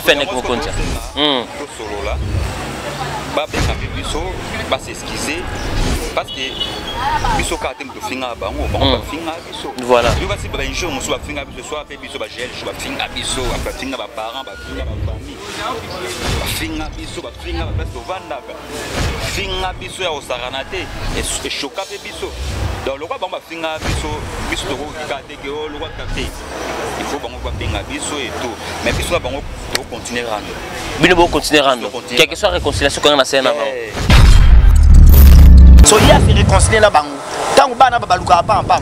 Fennec Mokonzi. Tosolola. Babenga mpe biso bas'excuse parce que biso kaka te moto ofingaka bango, bango bafingaka biso. Voilà. Yo kasi bainjure mosusu bafinga biso, soit mpe biso bagel, bafinga biso, bafinga baparent, bafinga bafamille, bafinga biso, bafinga baplace tovandaka, finga biso ya kosakana te, eshoka mpe biso. Donc lokwa bango bafinga biso, biso tokoki kaka te ke o lokwa kaka te, il faut bango babenga biso et tout, mais biso na bango tokocontinue rando. Bino bocontinue rando quelque soit réconciliation kanga na sena na bango. So ye ase réconcilie na bango ntango bana balukaka pampamba,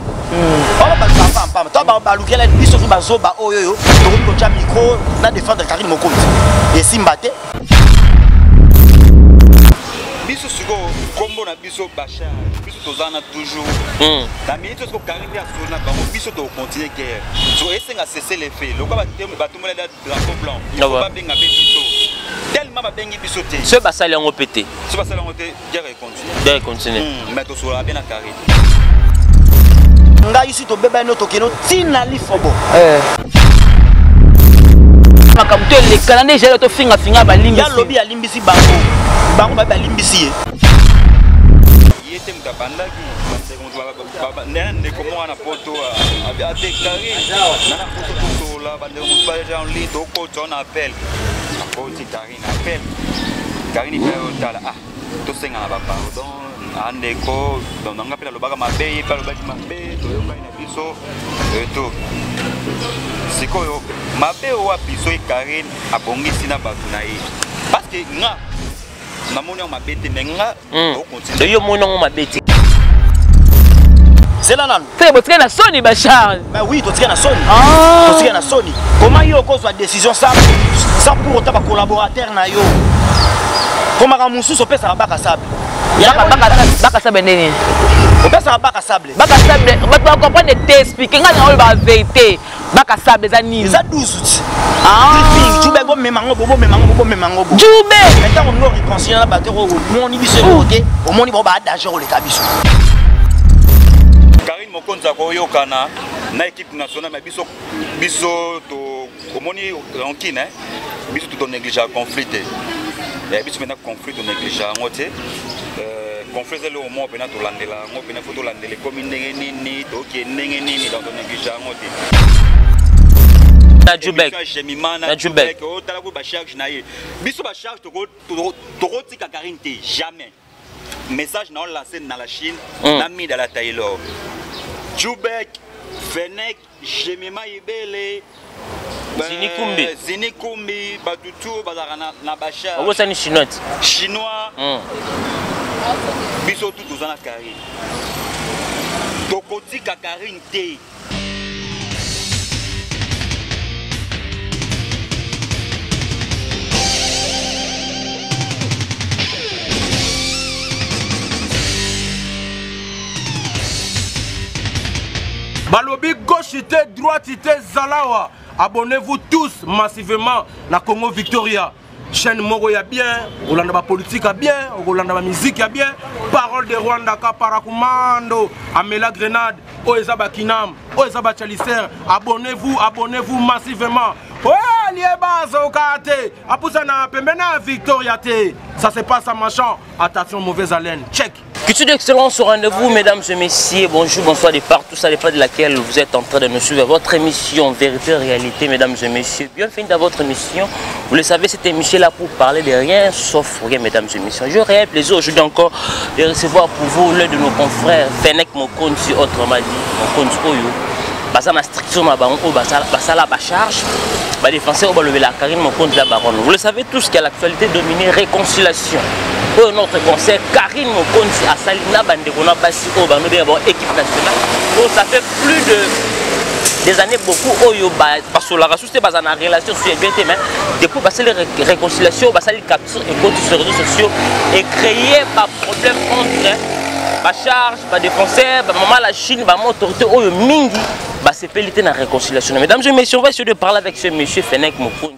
wana balukaka pampamba to balukela biso so bazoba oyo oyo tokoki kotya micro na défendre Karine Mokonzi, esimba te. Biso sikoyo nkombo na biso bacharge, biso toza na toujours na minute siko Karine nde asolo na bango, biso tokocontinue guerre. So esenga cessez le feu lokwa batombola drapeau blanc, il faut babenga mpe biso, tellement babengi biso te. Soki basali yango mpe te. So basali yango te, guerre econtinue. Guerre econtinue. Mais tosololaka bien na Karine. Ngai si tobebani, tokende ntina lifobo. Makambo to elekana nde ezali tofingafinga, balimbisi. Ya lobi alimbisi bango, bango babi balimbisi ye. Ye te moto abandaki, bandeko ndeko moko na poto adeklare na poto, tosola, bandeko mosusu baja en ligne, tokota na appel, akoti Karine appel, Karine mpe otala, ah, tosenga na bapardon, andeko. Donc nanga mpe nalobaka mabe, ye mpe alobaki mabe, toyokani na biso eto. Sikoyo mabe wapi soki Karine abongisi na bato na ye? Parce que nga namoni yango mabe te, mais nga okontinue. Yo moni yango mabe te. Zela nanu. Te, botikali na soni, bacharge. Mais oui, totikali na soni, totikali na soni. Comment yo okozwa décision sans pour autant bacollaborateur na yo? Komaka mosusu opesaka baka sable. Baka sable ndeni? Opesaka baka sable. Baka sable, bato bacomprendre te. Explique ngai na oyo bavérité, baka sable eza nini? Eza 12 ti briefing jube, bomema yango, bomema yango, bomema yango. Jube. Mais ntango ngo réconcilie na bato oyo, omoni biso eloko te, omoni bao badanger koleka biso. Karine Mokonzi akoyokana na équipe nationale, mais biso biso to omoni rancune, biso to néglige conflit te. Biso mpena conflit to néglige yango te. Conflit eza eloko moko mpena tolandela yango mpena, faut tolandela ekomi ndenge nini, toke ndenge nini, donc tonéglige yango te. Na Jubek. Jemima na Jubek. Otala ko bacharge na ye, biso bacharge tokotika Karine te, jamais. Message na olance na la Chine, na Mida la Taylor, Jubek, Fenek, Jemima, Ibele. Zini Kumbi. Zini Kumbi, bato tu bazalaka na bacharge. Obosani chinois. Chinois. Biso tu toza na Karine, tokotika Karine te. Balobi gauche te, droite te, zalawa. Abonnez-vous tous massivement na Congo Victoria, chaîne moko ya bien, okolanda bapolitique ya bien, okolanda bamusique ya bien. Parole de Rwanda ka paracommando amela grenade, oyo eza bakinam, oyo eza bachaliser. Abonnez-vous, abonnez-vous massivement. Oyo lieba azoka te, apusana pembeni ya Victoria te. Ça se passe à Machan. Attention, mauvaise haleine, check. Culture d'excellence au rendez-vous, mesdames et messieurs. Bonjour, bonsoir de partout, ça dépend de laquelle vous êtes en train de nous suivre. Votre émission Vérité Réalité, mesdames et messieurs. Bienvenue dans votre émission. Vous le savez, cette émission est là pour parler de rien, sauf rien, mesdames et messieurs. J'ai réel plaisir aujourd'hui encore de recevoir pour vous l'un de nos confrères, Fennec Mokonzi, autrement dit, Mokonzi Oyo. Baza na structure na bango, basala ba charge, ba défenseur balobela Karine Mokonzi la baronne. Vous le savez tous qu'à l'actualité dominée réconciliation. Oyo notre concert Karine Mokonzi asali na bandeko na basi oyo banobenga bango équipe nationale. Oyo ça fait plus de des années beaucoup oyo basolaka susu te, baza na relation susu ya bien te, mais depuis basali réconciliation, basali capture ekoti sur réseaux sociaux et créer baproblème entre bacharge, badéfenseur, bamama la Chine, bama autorité oyo mingi basepeli te na réconciliation. Mesdames et messieurs, on va essayer de parler avec ce monsieur Fennec Mokonzi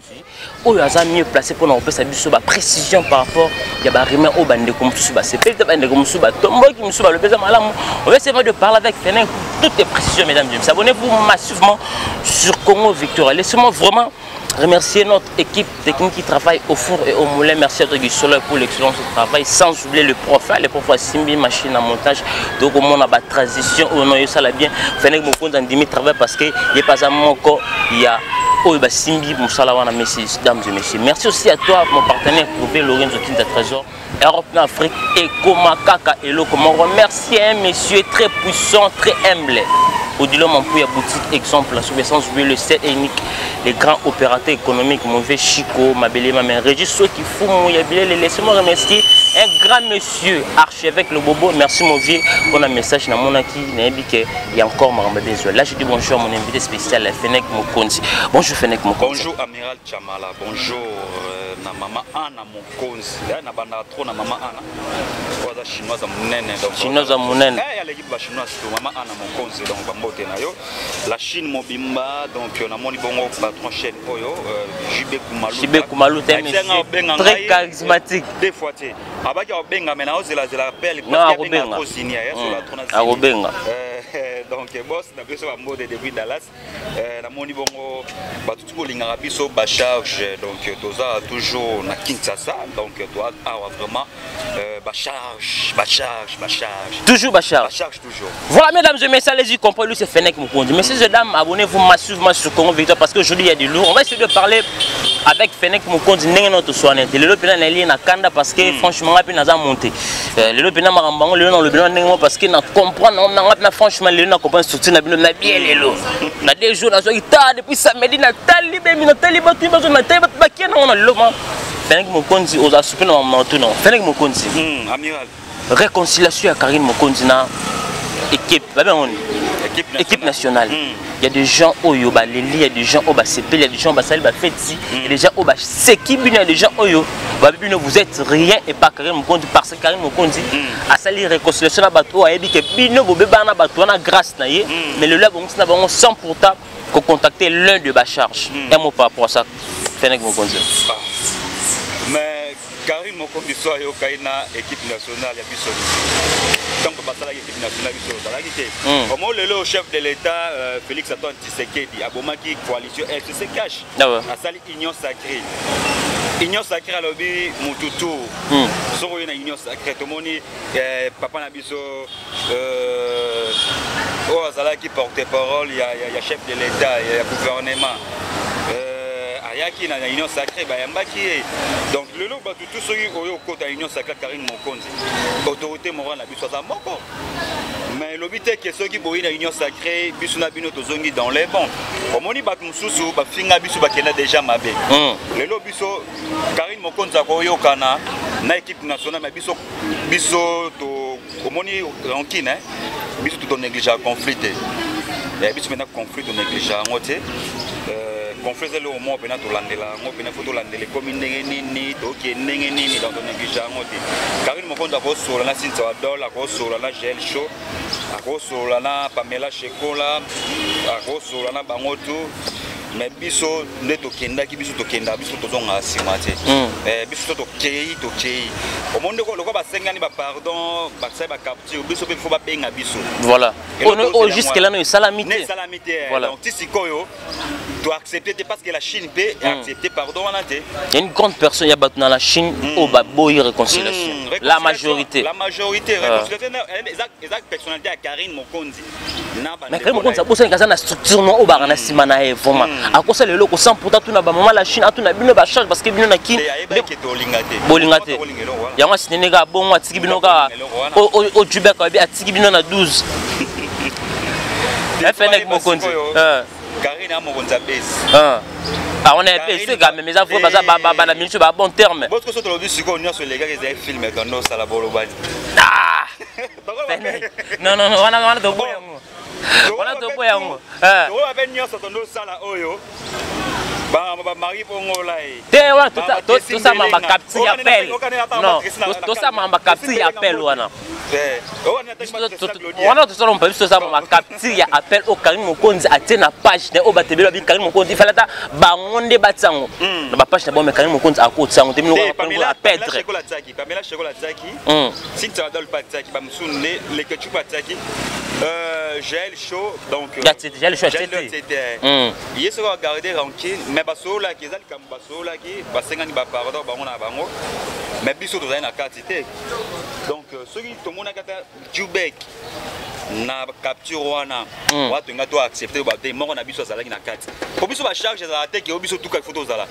oyo aza mieux placé mpona kopesa biso baprécision par rapport ya barumeur oyo bandeko mosusu basepeli te, bandeko mosusu batomboki, mosusu balobi eza malamu. On va essayer de parler avec Fennec. toutes les précisions, mesdames et messieurs. Abonnez-vous massivement sur Congo Victoria. Laissez-moi vraiment remercier notre équipe technique qui travaille au four et au moulin. Merci à toi, Guy Soleil, pour l'excellence du travail. Sans oublier le prof, hein, le prof Simbi, machine à montage. Donc, au monde, a transition, au nom, ça l'a bien. Fennec Mokonzi andimi travail parce que il n'y a pas un moko, il y a oyo basimbi mosala wana, messieurs, dames et messieurs. Merci aussi à toi, mon partenaire privé, Lorenzo Kinta Trésor. Europe na Afrique ekoma kaka eloko moko. Merci à un monsieur très puissant, très humble. Odilon Mampouya boutique exemple, sans oublier le seul et unique, les grands opérateurs économiques, mauvais Chico, Mabele, ma mère, Régis, ceux qui font, laissez-moi remercier un grand monsieur, archevêque Le Bobo. Merci mon vieux pour le message, na monaki, nayebi que il y a encore Maramba Bezo. Là, je dis bonjour à mon invité spécial, Fennec Mokonzi. Bonjour Fennec Mokonzi. Bonjour Amiral Chamala, bonjour na maman Anna Mokonzi. Na banda trop na maman Anna. Oza chinoise monene donc. Chinoise monene. Eh ya l'équipe ba chinoise to maman Anna Mokonzi donc ba mbote na yo. La Chine mobimba donc na moni bongo patron chaîne oyo JB Kumalu. JB Kumalu t'es monsieur très charismatique. Deux fois té. Abaki obenga mais na ozela zela appel parce que abenga trop signé ya sur la trona. Akobenga. Donc boss na biso ba mbote depuis Dallas. Na moni bongo ba tout bolingaka biso ba charge donc toza toujours na Kinshasa donc toi awa vraiment ba charge ba charge ba charge toujours ba charge ba charge toujours. Voilà mesdames et messieurs, allez-y comprendre, lui c'est Fennec Mokonzi. Messieurs et dames, abonnez-vous massivement sur Congo Victoire parce qu'aujourd'hui il y a du lourd. On va essayer de parler avec Fennec Mokonzi ndenge notre soignante. Lelo pena na lié na kanda parce que franchement ngapi naza monté. Lelo pena makambango lelo na lobino ndenge parce que na comprendre na ngapi na franchement lelo na comprendre structure na bino na bien lelo. Na deux jours na soki ta depuis samedi na talibe mi na talibe tu bazo na talibe ba kena na lelo ma. Fennec Mokonzi oza souper na maman tout non. Fennec Mokonzi. Amiral. Réconciliation à Karine Mokonzi na équipe, ba bien on. Équipe nationale. Il y a des gens oyo ba leli, il y a des gens oyo ba sepeli, il y a des gens ba sali ba feti, il y a des gens oyo ba seki bino, il y a des gens oyo ba bino vous êtes rien et pas Karine Mokonzi parce que Karine Mokonzi a sali réconciliation na bato ayebi que bino bobe bana bato na grâce na ye, mais le là bon na bango sans pourtant ko contacter l'un de ba charge. Un mot par rapport à ça. Fennec Mokonzi. Ah. Mais Karine Mokonzi soit yo kaina équipe nationale ya biso. Tant que basala équipe nationale biso ozalaki te. Comme lelo chef de l'État Félix Antoine Tshisekedi abomaki coalition FCC cash. Ah ouais. Asali union sacrée. Union sacrée alobi mututu. Soko na union sacrée tomoni papa na biso oyo azalaki porte-parole ya chef de l'État ya gouvernement. Ayaki na union sacrée bayambaki ye. Donc lelo bato tout soki oyo okota union sacrée Karine Mokonzi autorité morale na biso aza moko. Mais lobi te ke soki boyi na union sacrée biso na bino tozongi dans les bons. Omoni bato mosusu bafinga biso bakenda déjà mabe. Lelo biso Karine Mokonzi akoyokana na équipe nationale mais biso biso to omoni rancune hein. Biso to néglige conflit te. Ya biso maintenant conflit to néglige yango te. Conflit ezali au moins pena tolandela yango pena faut tolandela ekomi ndenge nini toke ndenge nini donc to néglige yango te. Karine Mokonzi akosola na Cynthia Wadol, akosola na Gel Show, akosola na Pamela Shekola, akosola na bango tout. Mais biso nde tokendaki biso tokenda biso tozonga nsima te. Biso to tokei tokei. Omoni ndeko lokola basengani ba pardon, basali ba capture biso pe faut babenga biso. Voilà. Et Oh, donc, oh, tozela jusque là, mwa. non, esalami te. Ne esalami te, eh. Voilà. Donc, ti sikoyo, to accepter te parce que la Chine peut accepter pardon wana te. Il y a une grande personne, il y a bato dans la Chine au baboyi réconciliation. La majorité. La majorité, réconciliation, non, elle est exact, exact personnalité à Karine Mokonzi. Na ba Mais ndeko Karine Mokonzi, na ye. abosa nkaza na structure non, obara na sima na ye, vraiment. Akosa lelo ko 100% tout na ba maman la Chine, tout na bino ba charge parce que bino na Kin. Te, ayeba ke tolinga te. Bolinga te. Bolinga eloko wana. Yango asinene ka bongo atiki bino ka Bolinga eloko wana. o, o, o Jubek abi atiki bino na 12. Te, Fennec toyeba Mokonzi. sikoyo, Karine a Mokonzi abesi. Ah, on est Karine c'est quand même, mais ça, faut pas ça, ba, ba, ba, na minute, ba, bon terme. Bosco, soki tolobi sikoyo nyonso elekaki ezali film, tondo osala boloba. Ah! Bango ba- Fennec. Non, non, non, wana, wana toboya yango. Wana toboya yango. Tokoba pe nyonso tondo osala oyo. Ba, ba, Marie Pongola ye. Te, wana, Ba, tota, ba, to, Tracy tosala Mbelenga. mamba capture Oyo wana appel. na- oyo wana na- Non, Tracy na- to, na- tosala mamba Tracy capture Mbelenga appel moko. wana. Eh, oyo wana na- Biso Tracy to, to, Claudia. wana tosala mamba, biso tosala mamba capture ya appel oyo Karine Mokonzi atie na page na ye oyo bato ebele babi Karine Mokonzi, il fallait ata bango nde batia yango. Na ba page na bango, mais Karine Mokonzi akotia yango te, bino Te, kaka Pamela, Karine Pamela Mokonzi apedre. Shekola atiaki, Pamela Shekola atiaki. Cynthia Wadol pe atiaki, ba mosusu nde, Leketchou pe atiaki. Jael Show, donc Jael Show c'était ye soki agarde rancune, mais basololaki, eza likambo basololaki, basengani bapardon bango na bango, mais biso tozali na kati te. Donc soki tomonaki ata Jubek na capture wana, wana tolinga to accepte bate moko na biso azalaki na kati, po biso bacharge ezala te ke o biso tuka, il faut tozala.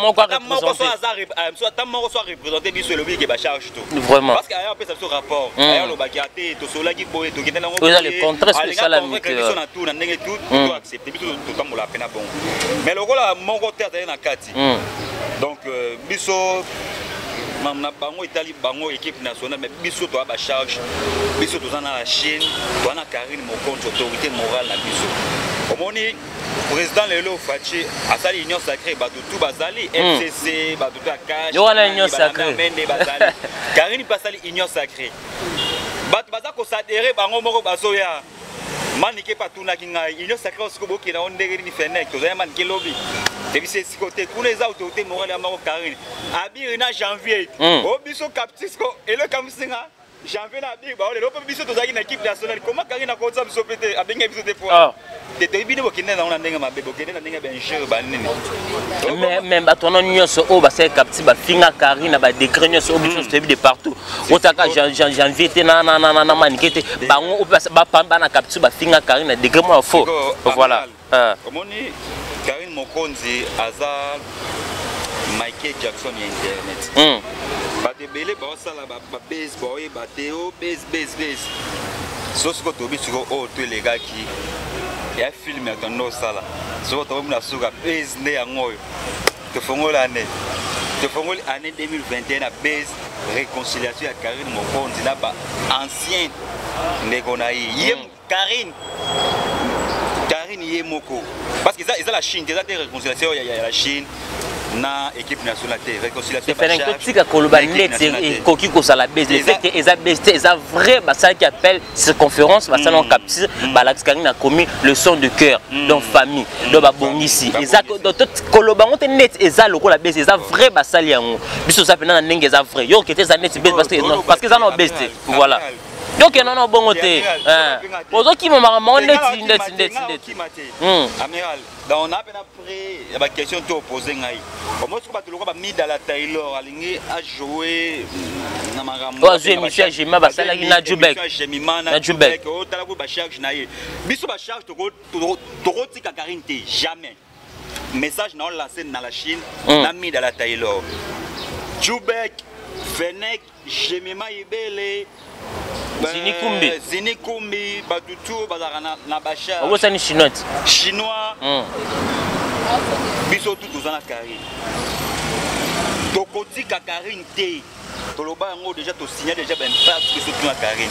Moko ata moko so areprésente biso, elobi ke bacharge to vraiment, parce que aya apesa biso rapport, aya alobaki ate tosolaki boye, tokende nango biso na tout na ndenge tout to accepte, biso totambola pena bongo. Mais lokola moko te azali na kati, donc biso na bango etali bango équipe nationale, mais biso toya bacharge, biso toza na la Chine, toza na Karine Mokonzi, autorité morale na biso. Omoni président lelo Fatshi asali union sacrée, bato tu bazali FCC, bato tu ya wana union sacrée. Mende bazali, Karine mpe asali union sacrée, bato baza kosadere bango moko bazoya. Manike mpe atunaki ngai union sacrée siko bokenda ngo ndenge nini? Fenek tozali Manike lobi tebisi esiko te, kuna eza autorité morale ya moko Karine Abiri na Janvier o biso capti siko elokamisinga Janvier na Abiri bao lelo mpe biso tozalaki na équipe nationale. Koma Karine akotisa biso mpe te, abenge biso te po te toyebi nde bokende nango na ndenge mabe, bokende na ndenge ya bainjure banini. Mais bato wana nyonso oyo basali capti bafinga Karine na badécret nyonso oyo biso nyonso toyebi de partout, otaka Janvier te na Manike te, bango oyo bana capti bafinga Karine na degré moko faux, voilà. Omoni Karine Mokonzi aza Michael Jackson ya internet. Bato ebele baosala babase, baoyeba te o base base base so sikoyo toyebi sikoyo oyo to elekaki ya film ya tondo osala sikoyo tokomi na suka base nde yango oyo tofongoli année, tofongoli année 2021 na base réconciliation ya Karine Mokonzi na ba ancien ndeko na ye. Ye Karine ye moko, parce que eza la Chine te, eza te réconciliation ya la Chine na équipe nationale te, réconciliation. Totika koloba neti ekoki kozala base, le fait que eza base te, eza vrai. Basalaki appel circonférence, basali en capture, balakisaka na komi le son de cœur, donc famille, donc babongisi. Eza koloba yango te neti eza lokola base, eza vrai, basali yango. Biso oza mpena na ndenge eza vrai, yo okete eza neti base parce que eza na base te, voilà. Yo kende na bongo te, ozokima makambo ndeti ndeti ndeti ndeti. Amiral, donc on a peine après ya baquestion to opose ngai omo soki bato lokola bamidala Taylor alingi ajoue na makambo. Oyo azwi émission ya Jema basalaki na Jubek. Na Jubek otala ko bacharge na ye, biso bacharge tokotika Karine te, jamais. Message na olance na la Chine na Midala Taylor, Jubek, Fenek, Jemima Ibele, Zini Kumbi. Zini Kumbi, bato tu bazalaka na bacharge. Obosani chinois. Chinois. Biso tu toza na Karine, tokotika Karine te. Toloba yango déjà, tosigne déjà baimpact, biso tu na Karine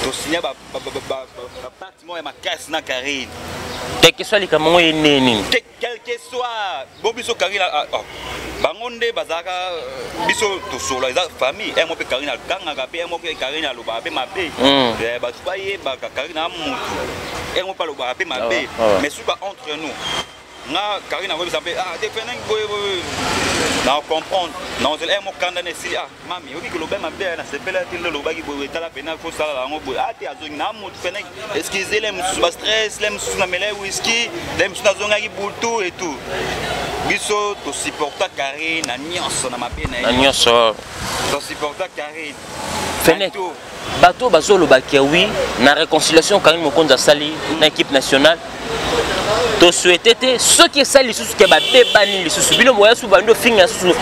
tosigne bapacte moko ya makasi na Karine. Quelque soit likambo ngo ye nini. Quel que soit bo biso Karine, bango nde bazalaka, biso tosola, eza famille mo mpe Karine agangaka mpe mo mpe Karine alobaka mpe mabe. Bato bayebaka Karine a motu mo mpe alobaka mpe mabe, mais suka entre nous nga Karine akoyebisa mpe ah te feneng boye boye na comprendre na ozela mokanda na esili: ah mami, oyoki koloba mabe, nasepela te nde olobaki boye, etala pena fosala yango boye. Ah te, azongi na motu feneng, excuse le mosusu bastress, le mosusu namela whisky, le mosusu nazongaki butu et tout. Biso tosupporta Karine na nyonso, na mabe na ye nyonso. Tosupporta Karine. Fenek, bato bazolobaki oui na réconciliation Karine Mokonzi asali na équipe nationale, tosouhaite te soki esali lisusu ke babebani lisusu, bino boya su bandi ofinga lisusu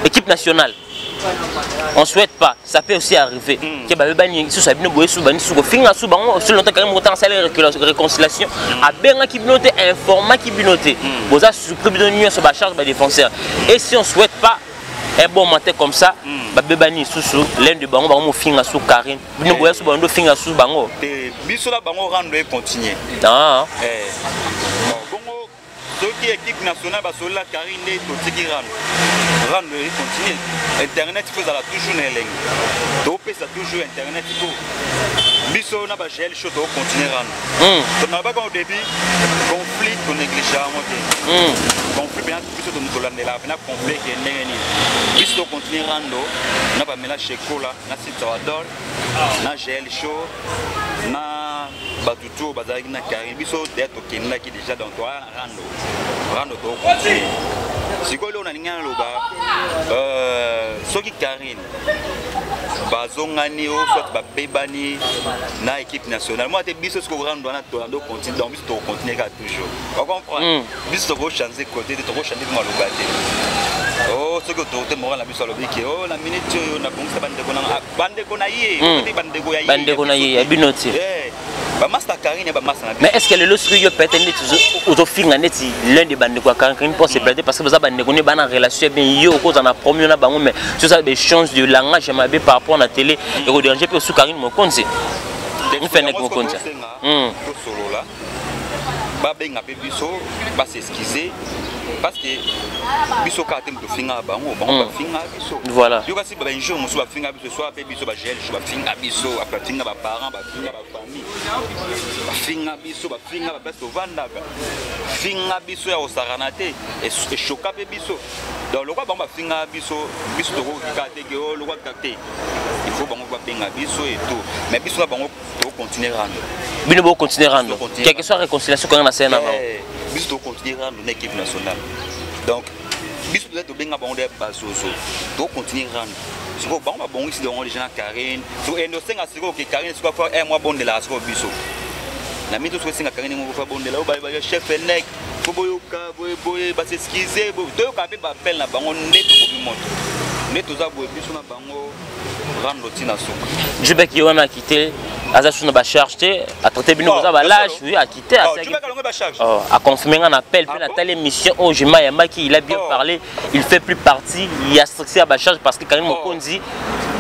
équipe nationale. On souhaite pas, ça peut aussi arriver ke babebani lisusu ya bino boye su bandi su kofinga su bango sur longtemps. Karine Mokonzi asali réconciliation, abengaki bino te, informaki bino te, boza surpris bino nyonso bacharge badéfenseur. Et si on souhaite pas un bon matin comme ça babebani lisusu, l'un de bango, bango mofinga su Karine, bino boya su bando ofinga su bango. Biso na bango rando econtinue. Bongo soki équipe nationale basolola Karine nde totiki rando, rando econtinue. Internet fo ezala toujours na elengi, topesa toujours internet po biso na bagl show tokocontinue rando. Tonalobaka au début, conflit tonéglige yango te, conflit. mpena biso tolandelaka mpena complet ke ndenge nini biso tocontinue rando na bamela shekola na sitsawadol na gl show na bato to bazalaki na Karine. Biso deya tokendaki déjà, donc toaya na rando, rando tocontinue. Sikoyo eloko nalingi naloba, soki Karine bazongani o soit babebani na équipe nationale moi te, biso sikoyo rando wana tolanda ocontinue. Donc biso tokocontinue kaka toujours, ocomprendre? Biso tokochange côté te, tokochange mpe maloba te. O soki autorité morale na biso alobi ke o na minute oyo nabongisa bandeko na bandeko na ye, te bandeko ya ye. Bandeko na ye, ya bino te. Bamasta Karine, bamasta na Mais est ce que lelo soki yo peut-être neti ozofinga neti l'un de bandeko ya Karine mpo se plainte, parce que baza bandeko ne bana relation bien, yo okozala na problème na bango, mais soza baéchange de langage ya mabe par rapport na télé, ekodérange mpe osu Karine Mokonzi, Mfenek Mokonzi? Tosolola, babenga mpe biso, bas'excuse, parce que biso kaka te moto ofingaka bango, bango bafingaka biso. Voilà. Yo kasi bainjure mosusu bafinga biso, soit mpe biso bagel, bafinga biso, bafinga baparent, bafinga bafamille, bafinga biso, bafinga baplace tovandaka, finga biso ya kosakana te, eshoka mpe biso. Donc lokwa bango bafingaka biso, biso tokoki kaka te ke o lokwa kaka te, il faut bango babenga biso et tout, mais biso na bango tokocontinue rando. Bino bocontinue rando. Tocontinue. Quelque soit réconciliation kanga na sene na bango. Biso tocontinue rando na équipe nationale. Donc biso toza tobenga bango nde bazozo, tocontinue rando. Sikoyo bango babongisi bango déjà na Karine. Sikoyo ende osenga sikoyo ke Karine sikoyo fa mwa bondelaka sikoyo biso na mingi to sikoyo esenga Karine moko fa bondela oyo ba chef enek fo boyoka boye boye, bas'excuse, toyoka mpe baappel na bango nde tokomi moto nde toza boye, biso na bango rando ntina suka. Jubek ye wana akite, aza su na bacharge te, atraite bino boza balâche. Oui, akite. Jubek alongwe bacharge. Oh, a confirmé un appel Ah puis la bon? telle émission oyo Jema yambaki, il a bien Oh. parlé, il fait plus partie ya structure ya bacharge parce que Karine Oh. Mokonzi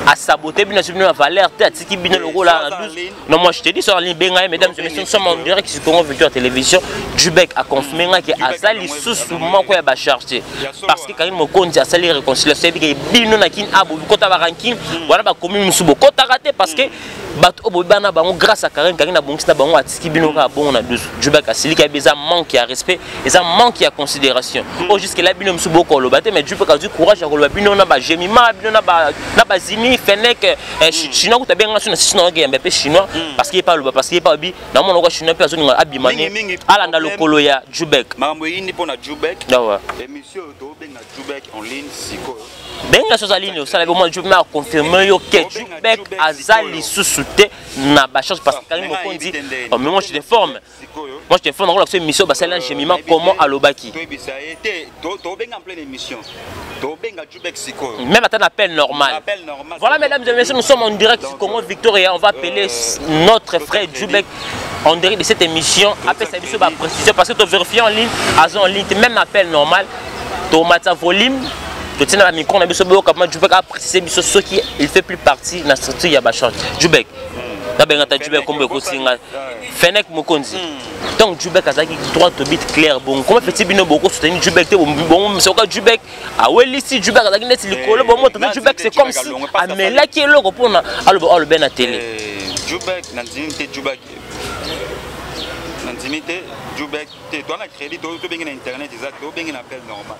a saboté bino sur bino la valeur te, atiki bino Eh, lokola so na aza en 12. ligne. Non, moi je te dis, sur en ligne, benga ye, mesdames et Oh, messieurs, nous benga sommes en sikoyo. direct sur Congo Victoire Télévision. Jubek a confirmé nga ke Jubek aza lisusu moko ya bacharge te Ya solo, parce que hein. Karine Mokonzi asali réconciliation, yebi ke bino na kini abo bokota baranking wana, bakomi mosusu bokotaka te, parce que bato oyo boyebana bango grâce à Karine, Karine abongisi na bango, atiki bino kaka bongo na 12. Jubek asiliki, ayebi eza manque ya respect, eza manque ya considération oyo jusque là bino mosusu bokoloba te. Mais Jubek azwi courage ya koloba bino na bagémima bino na bazimi fenek chinois kuta benga so na sisi na okeyamba mpe chinois, parce que ye pa aloba, parce que ye pa alobi namona oka chinois mpe azolinga abima ne Mingi, mingi, alanda problème. lokolo ya Jubek. Makambo eyindi mpo na Jubek. Awa. Émission oyo tobenga Jubek en ligne sikoyo. Benga so azali osala be mwa Jubek aconfirme yo ke Obenga Jubek Jubek aza sikoyo. lisusu te na bacharge, parce que Karine Ndenge Mokonzi ayebi te ndeni. Oh, mais moi je t'informe. Sikoyo. Moi je t'informe, nakolakisa émission basali na Jemima, comment alobaki. Toyebisa ye te, tobenga en pleine émission, tobenga Jubek sikoyo. Même ata na appel normal. Appel normal. Voilà, mesdames et messieurs, nous sommes en direct sur Donc, Congo Victoria. On va appeler notre frère crédit. Jubek en direct de cette émission. Appelle ça biso ba précision, parce que tu vérifies en ligne, azo en ligne, même appel normal. Tu mata volume, tu tiens na micro na biso boyoka ma Jubek a préciser biso soki il fait plus partie na structure ya ba charge. Jubek. Nabenga ta Jubek kombo ekosinga. Fenek Mokonzi. Donc Jubek azalaki droit au but, clair. Bon, comment fait-il bino boko soutenir Jubek te? Bon, soka Jubek awelisi, Jubek azalaki neti likolo, bon moto Jubek, c'est comme si amelaki eloko mpona aloba alobe na télé. Jubek nandimi te, Jubek nandimi te, Jubek te. Toa na crédit, tobengi na internet eza, tobengi na appel normal,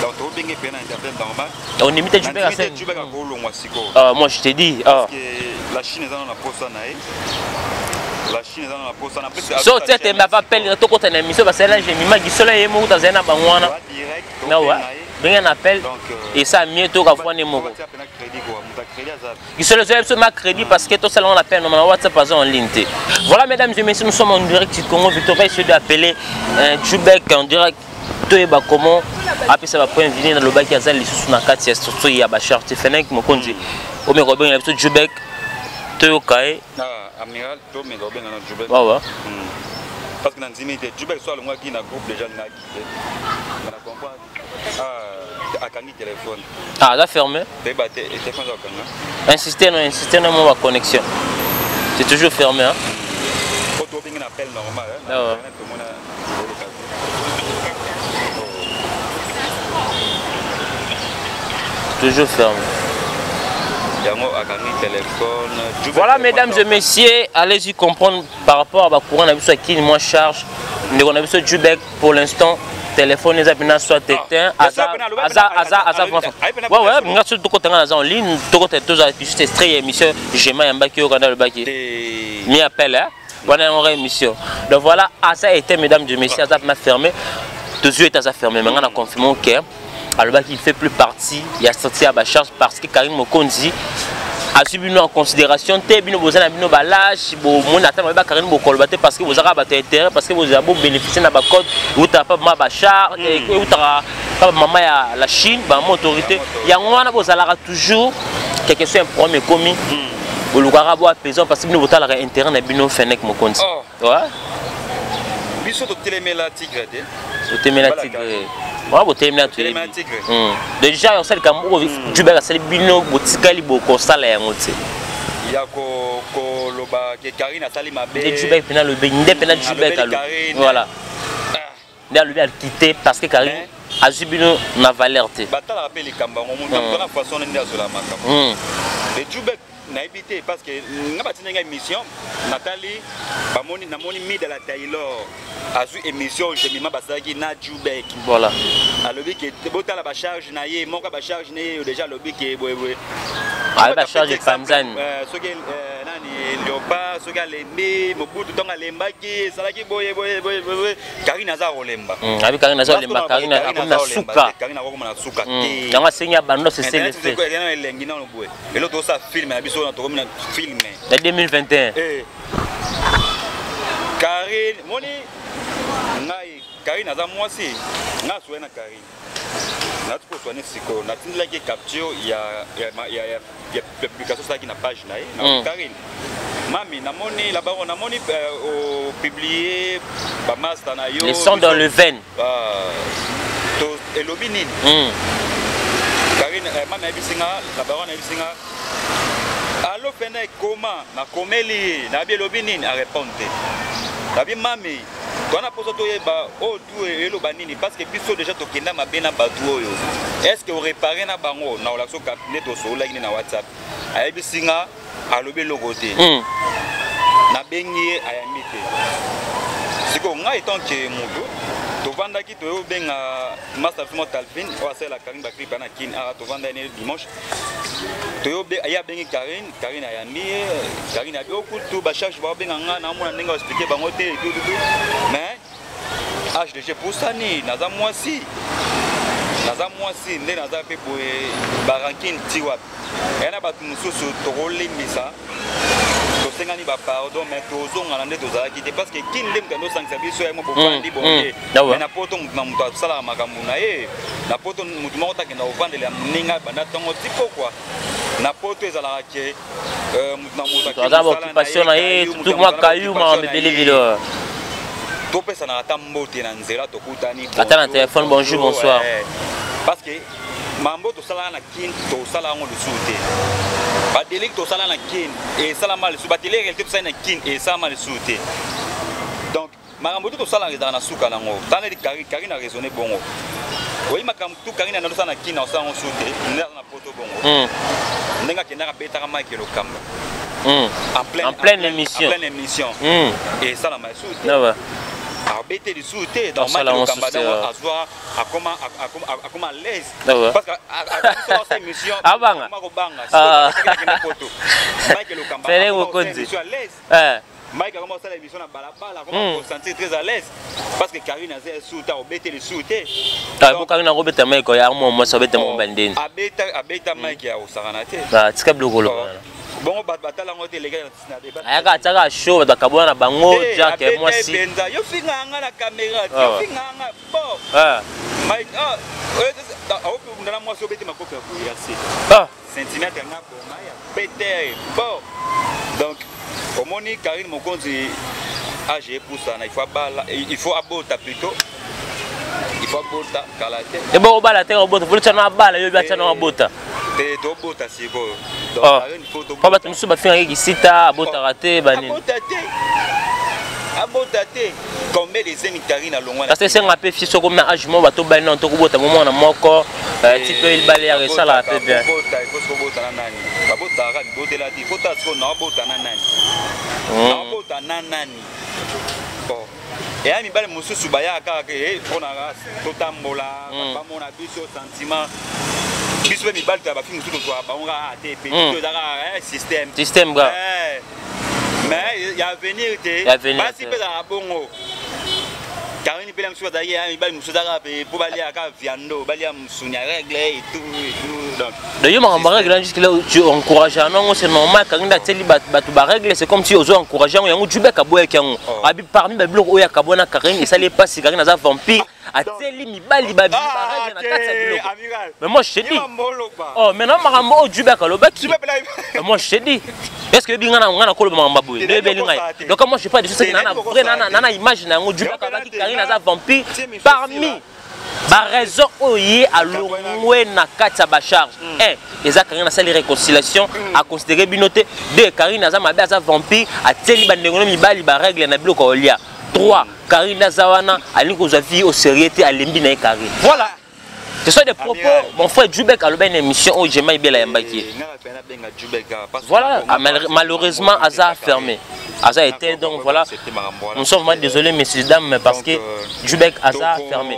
donc tobengi mpe na appel normal. Ondimi te Jubek? Nandimi te. Aseni. Jubek akolongwa sikoyo. Ah, moi je te dis, ah. Parce que la Chine eza na posa na ye, la Chine eza na posa na So tia tembe ava appel, tokota na émission basala Jemima gisola ye moko tazali na bango wana nawa, benga na appel esa mie toka fwane moko gisolo ezoya biso ma crédit, parce que tosala ngo na appel normal na WhatsApp, aza en ligne te. Voilà, mesdames et messieurs, nous sommes en direct du Congo Victoria, essayer d'appeler Jubek en direct, toyeba comment apesa bapoint vini nalobaki aza lisusu na kati ya structure ya bacharge. Fenek Mokonzi, omeka obengela biso Jubek, toyoka ye. Amiral, tomeka obenga na Jubek. Wawa. Parce que nandimi te Jubek so alongwaki na groupe déjà, alingaki te, na comprendre. Ah, akangi téléphone. Ah, aza fermé. Toyeba te, téléphone eza kokanga. Insiste no, insiste no, mo baconnexion, c'est toujours fermé, hein? Po tobengi na appel normal. Ah ouais. Tomona oloka. Toujours fermé. Yango akangi téléphone. Jubek. Voilà, Téléphone mesdames et normal. messieurs, allez-y comprendre par rapport à bacourant na biso akini moi charge ndeko na biso Jubek pour l'instant. Téléphone eza mpena soit éteint. Aza aza aza aza ouais, nga soki tokotanga, naza en ligne, tokota, tozala juste extrait ya émission Gema yambaki oyo kanda alobaki mi appel, hein? Wana yango émission. Donc voilà, aza éteint, mesdames et messieurs, aza mpena fermé. Tozwi ete aza fermé, mais nga na confirme ke alobaki il fait plus partie ya sortie ya bacharge, parce que Karine Mokonzi azwi bino en considération te. Bino boza na bino balâche, bomoni ata mabe bakarine bokoloba te, parce que bozaka bato ya intérêt, parce que bozala bobénéficie na bacode eutaka pa mama bachar, eutaka pa mama ya la Chine, bamama autorité. Yango wana bozalaka toujours quelque chose, un problème ekomi, bolukaka bo apaisant, parce que bino botalaka intérêt na bino. Fenek Mokonzi. Ouais. Biso totelemela tigre te. Otemela tigre wana, botelemela. Totelemela tigre. Déjà osalika moko, Jubek asali bino, botikali bokosala yango te. Ya koloba ke Karine asali mabe. Nde Jubek mpena alobi, nde mpena Jubek alobeli alobi. Karine. Voilà, nde alobi akite parce que Karine azwi bino na valeur te. Batalaka mpe likambo yango, moto na moto na façon nde azola makambo. Le Jubek, nayebi te, parce que nga batindi nga émission, natali, bamoni, namoni Mida la Taylor azwi émission Jemima basalaki na Jubek. Alobi ke botala bacharge na ye moko, bacharge na ye déjà, alobi ke boyeboye. Aye, bacharge epanzani. Soki nani, Léopard, soki alembi Mobutu, ntongo alembaki, ezalaki boye boye boye boye. Karine aza kolemba. Abi Karine aza kolemba, Karine akomi na suka. Karine akokoma na suka te. Yango asengi abando cessez-le-feu. Ena elengi nano boye, elo tosala film na biso wana, tokomi na film. Na 2021. Eh. Karine, moni ngai, Karine aza mwasi, ngai aswai na Karine, nati koswane sikoyo, natindelaki capture ya publication osalaki na page na ye na Karine mami, namoni labango, namoni opublie bamaster na yo. Les sangs dans le veine. Ah, to elobi nini? Karine, mami ayebisi nga, labango ayebisi nga: "Allo pene, ekoma." Nakomeli ye, nayebi elobi nini, arépondre te. Nabi: "Mami, towana mposa toyeba oyo tu eloba nini, parce que biso déjà tokenda mabe na bato oyo. Est ce que orépare na bango?" Na olakisi nde tosololaki nde na WhatsApp. Ayebisi nga, alobi eloko te. Nabengi ye, ayambi te. Sikoyo ngai étant que moto tovandaki, toyobenga master biso mo Talvin oyo asalela Karine baclip na Kine. Aka tovanda ne dimanche, toyobe, ye abengi Karine, Karine ayambi ye. Karine abi okutu bacharge baobenga nga, naomona ndenge baexplike bango te tututu, mais hdg pusani, naza mwasi, naza mwasi nde naza mpe boye, barankine ti wapi? Eya na bato mosusu tokolimbisa, tosengani bapardon, mais tozongana nde tozalaki te, parce que Kini nde moto andosangisa biso ya mo bovandi bonge. Mais na poto, moto na moto asalaka makambo na ye. Na poto, moto moko takenda kovandela ya moninga banda ntongo ti pokwa. Na poto ezalaka ke moto na moto aza baoccupation na ye, tout mwa kayu, makambo ebele bilo. Topesanaka ata mbote na nzela, tokutani. Ata na téléphone, bonjour, bonsoir. Parce que mambo tosalaka na Kine, tosala yango lisusu te. Badelike tosala na Kine esalama lisusu, batele réalité tosali na Kine esalama lisusu te. Donc makambo tu tosalaka ezalaka na suka nango. Tala neti Karine na raisonne bongo, oyi makambo tu Karine na tosala na Kine, osala yango susu te. Nde aza na poto bongo, ndenge akendaka abetaka Mike Lokamba en pleine émission. En pleine émission, esalama lisusu te, abete lisusu te. Donc Mike Lokamba donc azwa akoma à l'aise, parce que akoma émission. Abanga. Akoma kobanga poto. Mike Lokamba akoma émission à l'aise. Mike akoma kosala émission na balabala, akoma kosentir très à l'aise, parce que Karine aza esu te, obete lisusu te. Bo Karine akobeta Mike ya mwa mwasi, abeta mwa bandeni. Abeta, abeta Mike ya kosakana te. Tika biloko oloba. Bongo bato batala yango te, eleka na débat. Ayaka atiaka show, bato bakabwana na bango. Jack mwasi. Mpenza yo finga nga na caméra, yo finga nga bon. Mike aokunda na mwasi, obete makofi ya koya se centimètre nga boma ya pete bon. Donc omoni Karine Mokonzi, age epusana, il faut abala, il faut abota plutôt, il faut abota kala te. Ebo obala te, obota volo tiana, abala yo bi atiana, abota. Te, tobota sikoyo. Donc Karine, faut po bato mosusu bafingaki kisita, abotaka te, banini. Abota te, abota te. Combien de zemi Karine alongwa? Parce que esenga mpe fi soko na age moko, bato bali nano tokobota mo mwana moko, ti mpe libale yaka esalaka mpe bien. Bota, il faut kobota na nani? Babotaka bibotela te. Faut tala sikoyo, naobota na nani? Naobota na nani? Bon. Eya mibali mosusu bayaka kaka ke mpona totambola, bamona biso sentiment. Biso mpe mibali toya bafilles mosusu, tozwaka bango kaka te petit, eza kaka système. Système kaka. Mais ya avenir te. Ya avenir Basi te. mpe ezalaka bongo. Karine mpe na mosusu azalaki ya mibali mosusu, ezalaka mpe mpo balia kaka viande, balia mosuni ya règle et tout et tout, donc Donc yo, makambo barègle, jusque là tu encourage yango, c'est normal. Karine atieli bato barègle, c'est comme si ozo encourage yango. Yango Jubek aboyaki yango. Abi parmi babiloko oyo akabwana, Karine esali epasi, Karine aza vampire, atieli mibali barègle na kati ya biloko. Amiral. Mais moi je te dis, Mboloba. oh, maintenant makambo oyo Jubek alobaki, Jubek Mais moi je te dis, est ce que oyebi nga na nga na koloba makambo boye nde oyebeli ngai? Donc moi je pas de choses na vrai na image na yango. Jubek alobaki Karine aza vampire, parmi baraison oyo ye alongwe na kati ya bacharge: un, eza Karine asali réconciliation, aconsidéré bino te; deux, Karine aza mabe, aza vampire, atieli bandeko no mibali barègle na biloko ya kolia; trois, Karine aza wana, alingi kozwa vie au sérieux te, alembi na ye Karine. Voilà. Ce sont des propos, mon frère Jubek aloba une émission oyo Jema Ibela yambaki ye. Voilà, ah, malheureusement aza fermé, aza été, donc voilà, nous sommes vraiment désolés, messieurs dames, parce que Jubek aza fermé.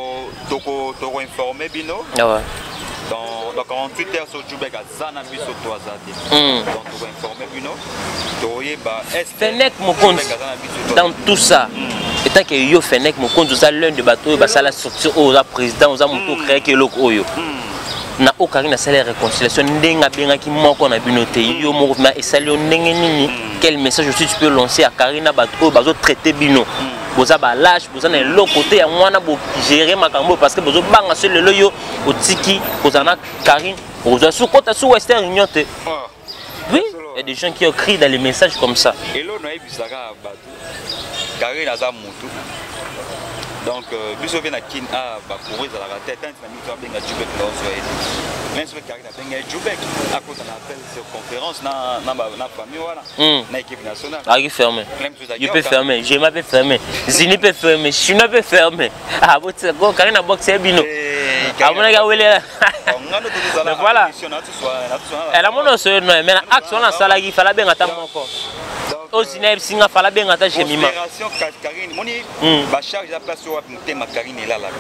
Toko informer bino. Ah ouais. Dans 48 heures, so Jubek aza na biso to aza te. Donc toko informer bino, toyeba. Fenek Mokonzi, dans tout ça, étant que yo Fenek Mokonzi oza l'un de bato oyo basala structure oyo, oza président, oza moto ocréaki eloko oyo na oyo Karine asala ya réconciliation, ndenge abengaki moko na bino te, yo moko ma esali yo ndenge nini? Quel message aussi tu peux lancer à Karine na bato oyo bazotraite bino boza balâches, boza na eloko te, yango wana bogere makambo oyo parce que bozobanga so lelo yo otiki kozala na Karine, okozwa su kota su Western Union te? Oui, il y a des gens qui ont écrit dans les messages comme ça. Elo nayebisaka bato, Karine aza motu, donc biso mpe na Kine a bakuro ezalaka te. Tanti na miso abenga Jubek na ozwa ye te, même soki Karine abenga ye, Jubek akota na appel sur conférence na famille wana na équipe nationale. Aki fermé. Il peut fermer, Jema peut fermer, Zini peut fermer, Chinois peut fermer. Ah, bon, Karine a boxé bino. Amonaki awelela. Mais voilà. Elle a mon oso no, mais na axe wana asalaki, fala benga ata moko. Ozina yebisi nga fala benga ata Jemima. Considération Karine moni bacharge eza place oyo wapi motema Karine elalaka.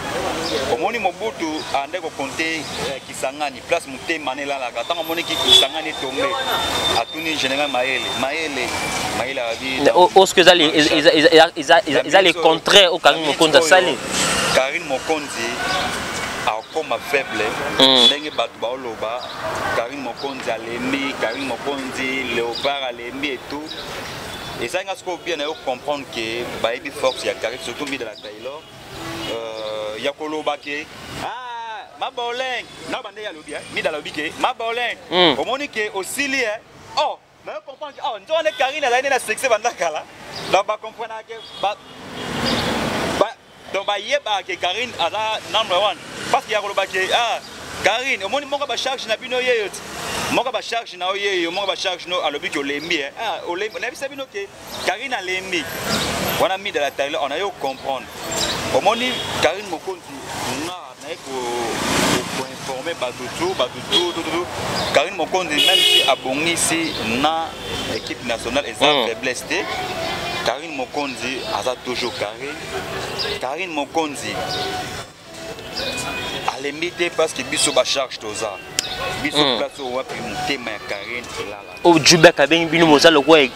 Omoni Mobutu ande kokonte Kisangani, place motema na elalaka. Ntango amoniki Kisangani etombe, atuni général Mayele, Mayele, Mayele abi Oske eza le contraire oyo Karine Mokonzi asali. Karine Mokonzi akoma faible ndenge bato baoloba Karine Mokonzi alembi, Karine Mokonzi léopard alembi et tout. Ezali nga sikoyo bien na yo comprendre ke bayebi force ya Karine, surtout Mida la Taylor, ya koloba ke ah, maboleng na bande alobi, Mida alobi ke maboleng omoni ke osili oh, nayo comprendre ke oh, nzo wana Karine azali nde na succès banda kala. Donc bacomprendre ke donc bayebaka ke Karine aza number one, parce que ya koloba ke ah, Karine omoni moko bacharge na bino yeyo ti moko bacharge na yo yeyo moko bacharge no alobi ke olembi ah, olembi. Nayebisa bino ke Karine alembi wana. Mida la Taylor, on ayo comprendre. Omoni Karine Mokonzi, nga naye koinforme bato tu, bato tu tu tu, Karine Mokonzi, même si abongisi na équipe nationale, eza faiblesse te. Karine Mokonzi aza toujours Karine. Karine Mokonzi alembi te, parce que biso bacharge toza biso place oyo wapi motema ya Karine elala. Oyo Jubek abengi bino, boza lokola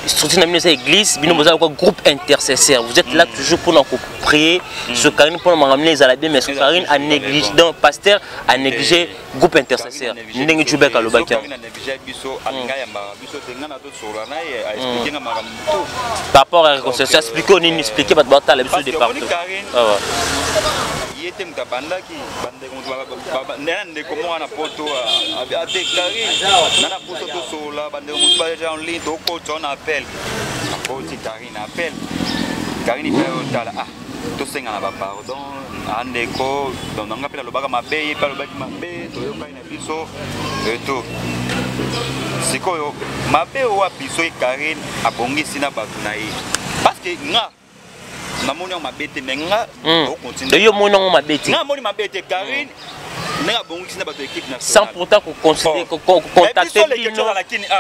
structure na bino eza église, bino boza lokola groupe intercesseur, vous êtes là toujours mpona koprier sur Karine mpona makambo nini ezala bien. Mais Karine a négligé, donc pasteur a négligé groupe intercesseur, ndenge Jubek alobaki yango. Négligé biso, alinga yambaka biso te. Nga na tosolola na ye, aexplike nga makambo tout. Par rapport à réconciliation, explique oyo nini, explique bato batala biso de partout. Karine Ah ouais. ye te moto abandaki. Bandeko na ndeko moko na poto adéclaré na na poto, tosolola, bandeko mosusu baja en ligne, tokota na appel, akoti Karine appel, Karine mpe otala, ah, tosenga na bapardon andeko. Donc nanga mpe nalobaka mabe, ye mpe alobaki mabe, toyokani na biso eto. Sikoyo mabe oyo wapi soki Karine abongisi na bato na ye? Parce que nga namoni yango mabe te, mais nga yo moni yango mabe te? Nga amoni mabe te. Karine. Ndenge abongisi na bato ya équipe Sans nationale. pourtant koconsidérer, kocontacter bino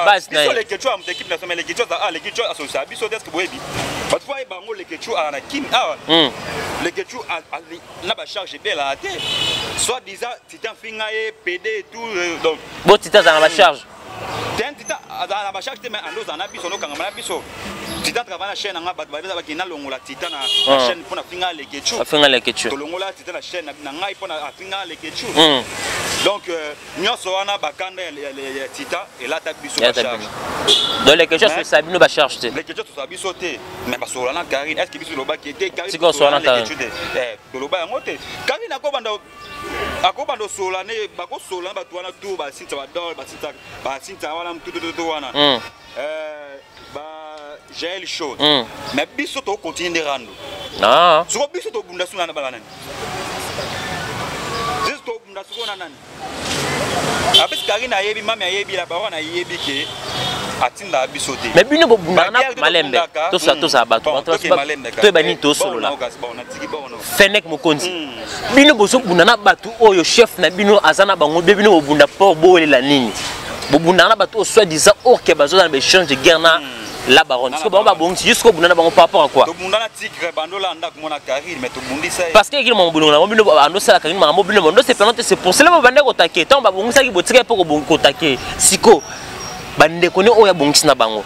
base na biso ye. Lekechu amuta équipe nationale, mais Lekechu aza, ah, Lekechu asosisa biso te. Est-ce que boyebi bato fo ayeba yango? Lekechu aa na Kini awa. Lekechu na bacharge ebelaka te, soit disant Titan finga ye PD et tout, donc Bo Titan azala na bacharge? Ten, Titan azala na bacharge te, mais ando ozala na biso, andokangama na biso. Titan travaille na chaîne nanga. Bato babeza bakende nalongola Titan na chaîne mpona finga Lekechu. Afinga Lekechu. Tolongola Titan na chaîne na ngai mpona afinga Lekechu. Donc nyonso wana, bakanda ya Titan elata biso Elata bacharge. Donc Lekechu Mais- asosa bino bacharge te? Lekechu tosala biso te, mais basolola na Karine. Est ce que biso tolobaki te Karine Sikoyo tosolola osolola na Lekechu te? Toloba yango te. Karine akobanda osolola ne, bakosolola na bato wana tour basinta badol, basinta wana tutututu wana, ba Jael Show. Mais biso tokontinue nde rando. Soko biso tobunda su na bana nani? Biso tobunda soko na nani? Apesi Karine ayebi, mami ayebi, la bawana ayebi ke atindaka biso te. Mais bino bobundaka na Baguerre te. malembe. Tobundaka. Tosala bato. Bon, Bato toke malembe kaka. toyeba nini tosolola. Natiki bono. Fenek Mokonzi, bino bozobunda na bato oyo chef na bino aza na bango be. Bino bobunda port bowelela nini? Bobundaka na bato oyo soit disant orke bazozala na baéchange de guerre na la baronne. Na Siko la bango baronne. babongisi jusqu'au bunda na bango par rapport à quoi? Tobunda na tigre, bandola ndako mona Karine, mais tobundisa ye. Parce que ekili makambo nango, bino andosalaka nini makambo bino bondo sepelano te. C'est pour cela bobande kotake. Ntango babongisaki, botikaki mpo kotake. Siko bandeko ne oyo abongisi na bango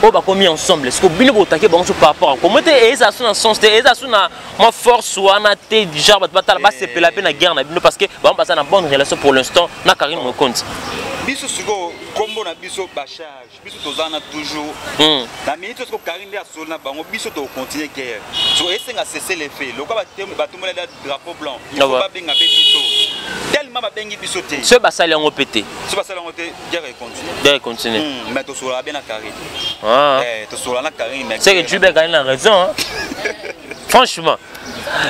oyo bakomi ensemble, siko bino botake bango so par rapport à komo te? Eza so na sens te, eza so na mwa force wana te, du genre bato batala basepela mpe na guerre na bino, parce que bango baza na bonne relation pour l'instant na Karine Mokonzi. Biso sikoyo, nkombo na biso bacharge, biso toza na toujours na minute. Soko Karine nde asoli na bango, biso tokontinue guerre. So esenga cessez-le-feu lokwa batombola drapeau blanc, il faut babenga mpe biso. Tellement babengi biso te. Soki basali yango mpe te? So basali yango te, guerre econtinue. Guerre econtinue. Mais tosolaka bien na Karine. Ah. Tosolola na Karine, mais c'est que Jubek a raison, hein? Franchement,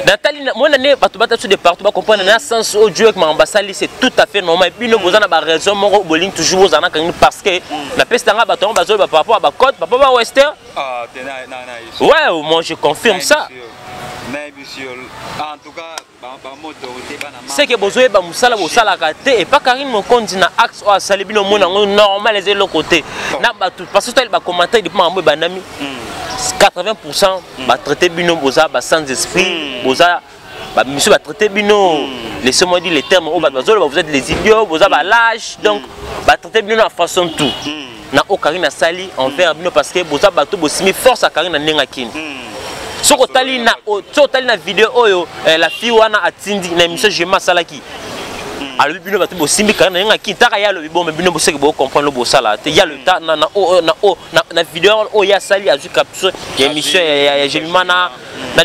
natali mona ne bato bata biso de partout bacomprendre na sens oyo Jubek makambo basali, c'est tout à fait normal. Bino boza na baraison moko, bolingi toujours bozala na kangi, parce que napesi nanga bato yango bazoloba par rapport à bacote papa ba western. Ah, te na yesu. Ouais, moi je confirme ça. Nayebi sûr, en tout cas bamo autorité bana. C'est que bozoyeba mosala bosalaka te epa Karine Mokonzi na axe oyo asali. Bino omona yango normal, eza eloko te na bato, parce que totali bacommentaire depuis makambo ebandami, 80 batraité bino boza ba sans esprit, boza bamisu, batraité bino, laissez-moi dire les termes oyo bato bazoloba, vous êtes les idiots, boza balâche. Donc batraité bino na façon tout na oyo Karine asali envers bino, parce que boza bato bosimi force ya Karine na ndenge akini. Soki otali na video oyo, la fille wana atindi na émission jema asalaki, alobi bino bato bosimbi Karine na ndenge akini. Taka ye alobi bon, mais bino boseki bocomprendre lo bosala te. Ye alobi na video oyo ye asali, azwi capture ya émission ya Jemima na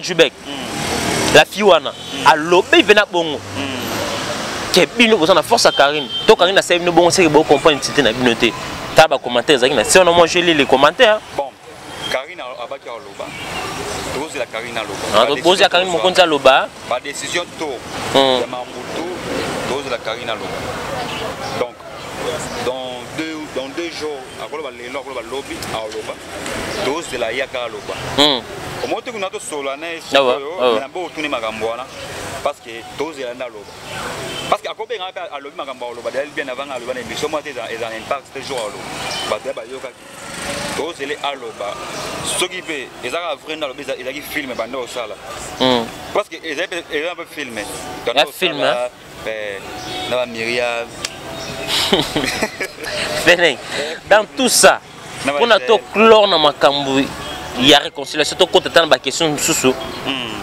Jubek, la fille wana alobi mpe na bongo ke bino boza na force ya Karine to Karine asali bino bongo, seke bocomprendre utilité na bino te. Tala bacommentaire ezalaki na se wana, moi je lis les commentaires. Bon, Karine abaki aloba, tozela Karine aloba. Bozela Karine Mokonzi aloba. Badécision to ya mambutu, tozela Karine aloba. Donc dans 2 jours akoloba, lelo akoloba, lobi aloba, tozela ye aka aloba. Omoi te kuna tosola na ye sikoyo na bo otuni makambo wana, parce que tozela nde aloba, parce que akobenga mpe alobi makambo aloba déjà bien avant aloba na émission moko te. Eza na impact te. Jour aloba, bato ya bayokaki. Tozele aloba. Soki mpe eza kaka vrai nde alobi ezalaki film bande osala, parce que ezali eza mpe film. Ya film, na bamiria. Fenek, dans tout ça, mpona toclore na makambo ya réconciliation, tokota ta na baquestion mosusu.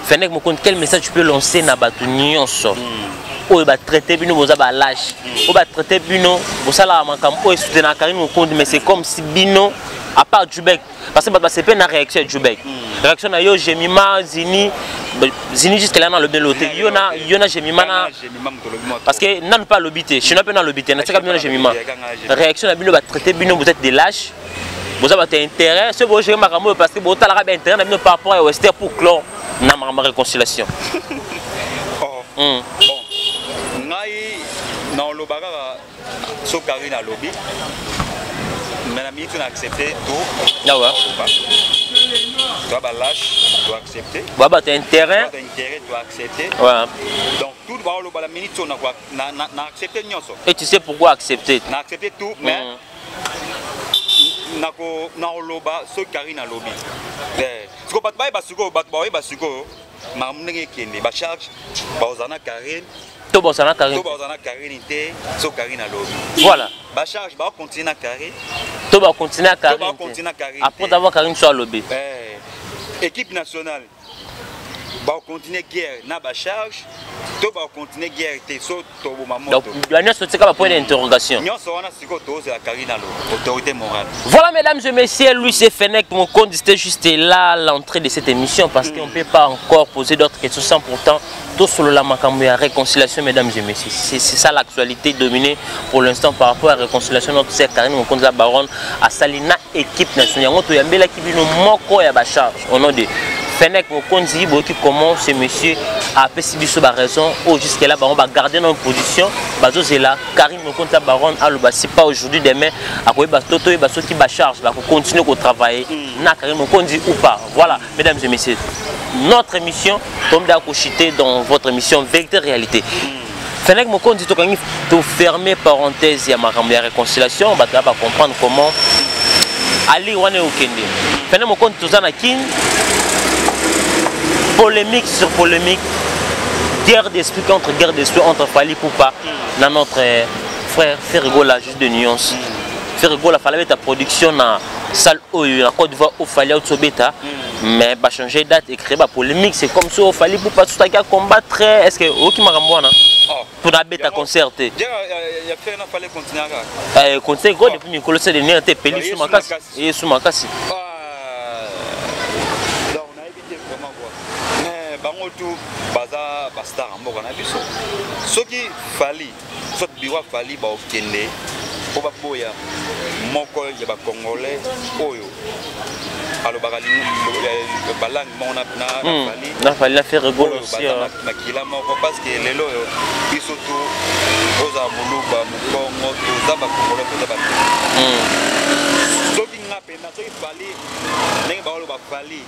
Fenek Mokonzi, quel message tu peux lancer na bato nyonso oyo batraité bino boza balâche, oyo batraité bino bosalaka makambo oyo esoutenaka Karine Mokonzi? Mais c'est comme si bino, à part Jubek, parce que bato basepe na réaction ya Jubek, réaction na yo, Jemima, Zini, Zini jusque là na alobi lelo te. Yo na Jemima na, parce que nanu mpe alobi te, chinois mpe na alobi te, natika bino na Jemima. Réaction na bino, batraité bino vous êtes des lâches, boza bato ya intérêt. Soki bogere makambo oyo, parce que botalaka baintérêt na bino par rapport ya wester. Pour clore na makambo ya réconciliation. Bon, ngai naoloba kaka so Karine alobi, mais na miniti na accepte to. Awa. Toa balâche, toaccepte. Boa bato ya intérêt. Bato intérêt, toaccepte. Ouais. Donc tout baoloba la minute oyo na accepte nyonso. Et tu sais pourquoi accepter? Na accepte tout, mais nakoloba soki Karine alobi. Sikoyo bato bayeba, sikoyo bato baoyeba sikoyo makambo ndenge ekende, bacharge bazala na Karine. To bozala na Karine. To bazala na Karine te soki Karine alobi. Voilà. Bacharge bakocontinue na Karine. To bacontinue na Karine. To bacontinue na Karine. Après avoir Karine so alobi. Équipe nationale bakocontinue guerre na bacharge to bakocontinue guerre te so toboma moto. Donc nyonso tika ba point d'interrogation. Nyonso wana sikoyo tozela Karine alo, autorité morale. Voilà, mesdames et messieurs, lui c'est Fennec Mokonzi, c'était juste là l'entrée de cette émission parce qu'on ne peut pas encore poser d'autres questions sans pourtant tout sur la makambo ya réconciliation, mesdames et messieurs. C'est ça l'actualité dominée pour l'instant par rapport à la réconciliation notre sœur Karine Mokonzi la baronne à Salina équipe nationale. Yango to yambela ki bino moko ya ba charge au nom de Fennec Mokonzi boki comment ce monsieur a apesi biso ba raison au jusque là bango ba garder notre position bazozela Karine Mokonzi la baronne aloba si pas aujourd'hui, demain akoyeba to toyeba soki ba charge ba continuer ko travailler na Karine Mokonzi ou pas. Voilà, mesdames et messieurs, notre émission tombe d'accoucher dans votre émission Vérité Réalité. Fennec Mokonzi, tokangi to fermer parenthèse ya makambo ya réconciliation, bato ba comprendre comment ali wana okende. Fennec Mokonzi, toza na Kin, polémique sur polémique, guerre d'esprit contre guerre d'esprit entre Fally Ipupa na notre frère Ferre Gola, juste de nuance. Ferre Gola fallait mettre production na salle oyo na Côte d'Ivoire au Fally Otsobeta, mais ba changer date et créer ba polémique, c'est comme ça Fally Ipupa tout à combattre. Est-ce que oki makambo wana pour na beta concert te? Ya Ferre na fallait continuer kaka. Conseil go depuis mikolo c'est dernier te peli sous makasi et sous makasi. Donc on a évité vraiment quoi. Mais bango tout baza ba star mboka na biso. Soki Fally, soit bureau Fally ba okende po ba boya moko ya ba congolais oyo alobaka balangue moko na Fally. Na Fally na Ferre Gola aussi. Makila moko parce que lelo oyo biso to ozala moluba mokongo toza bacongolais toza ba soki nga mpenza soki Fally ndenge baoloba Fally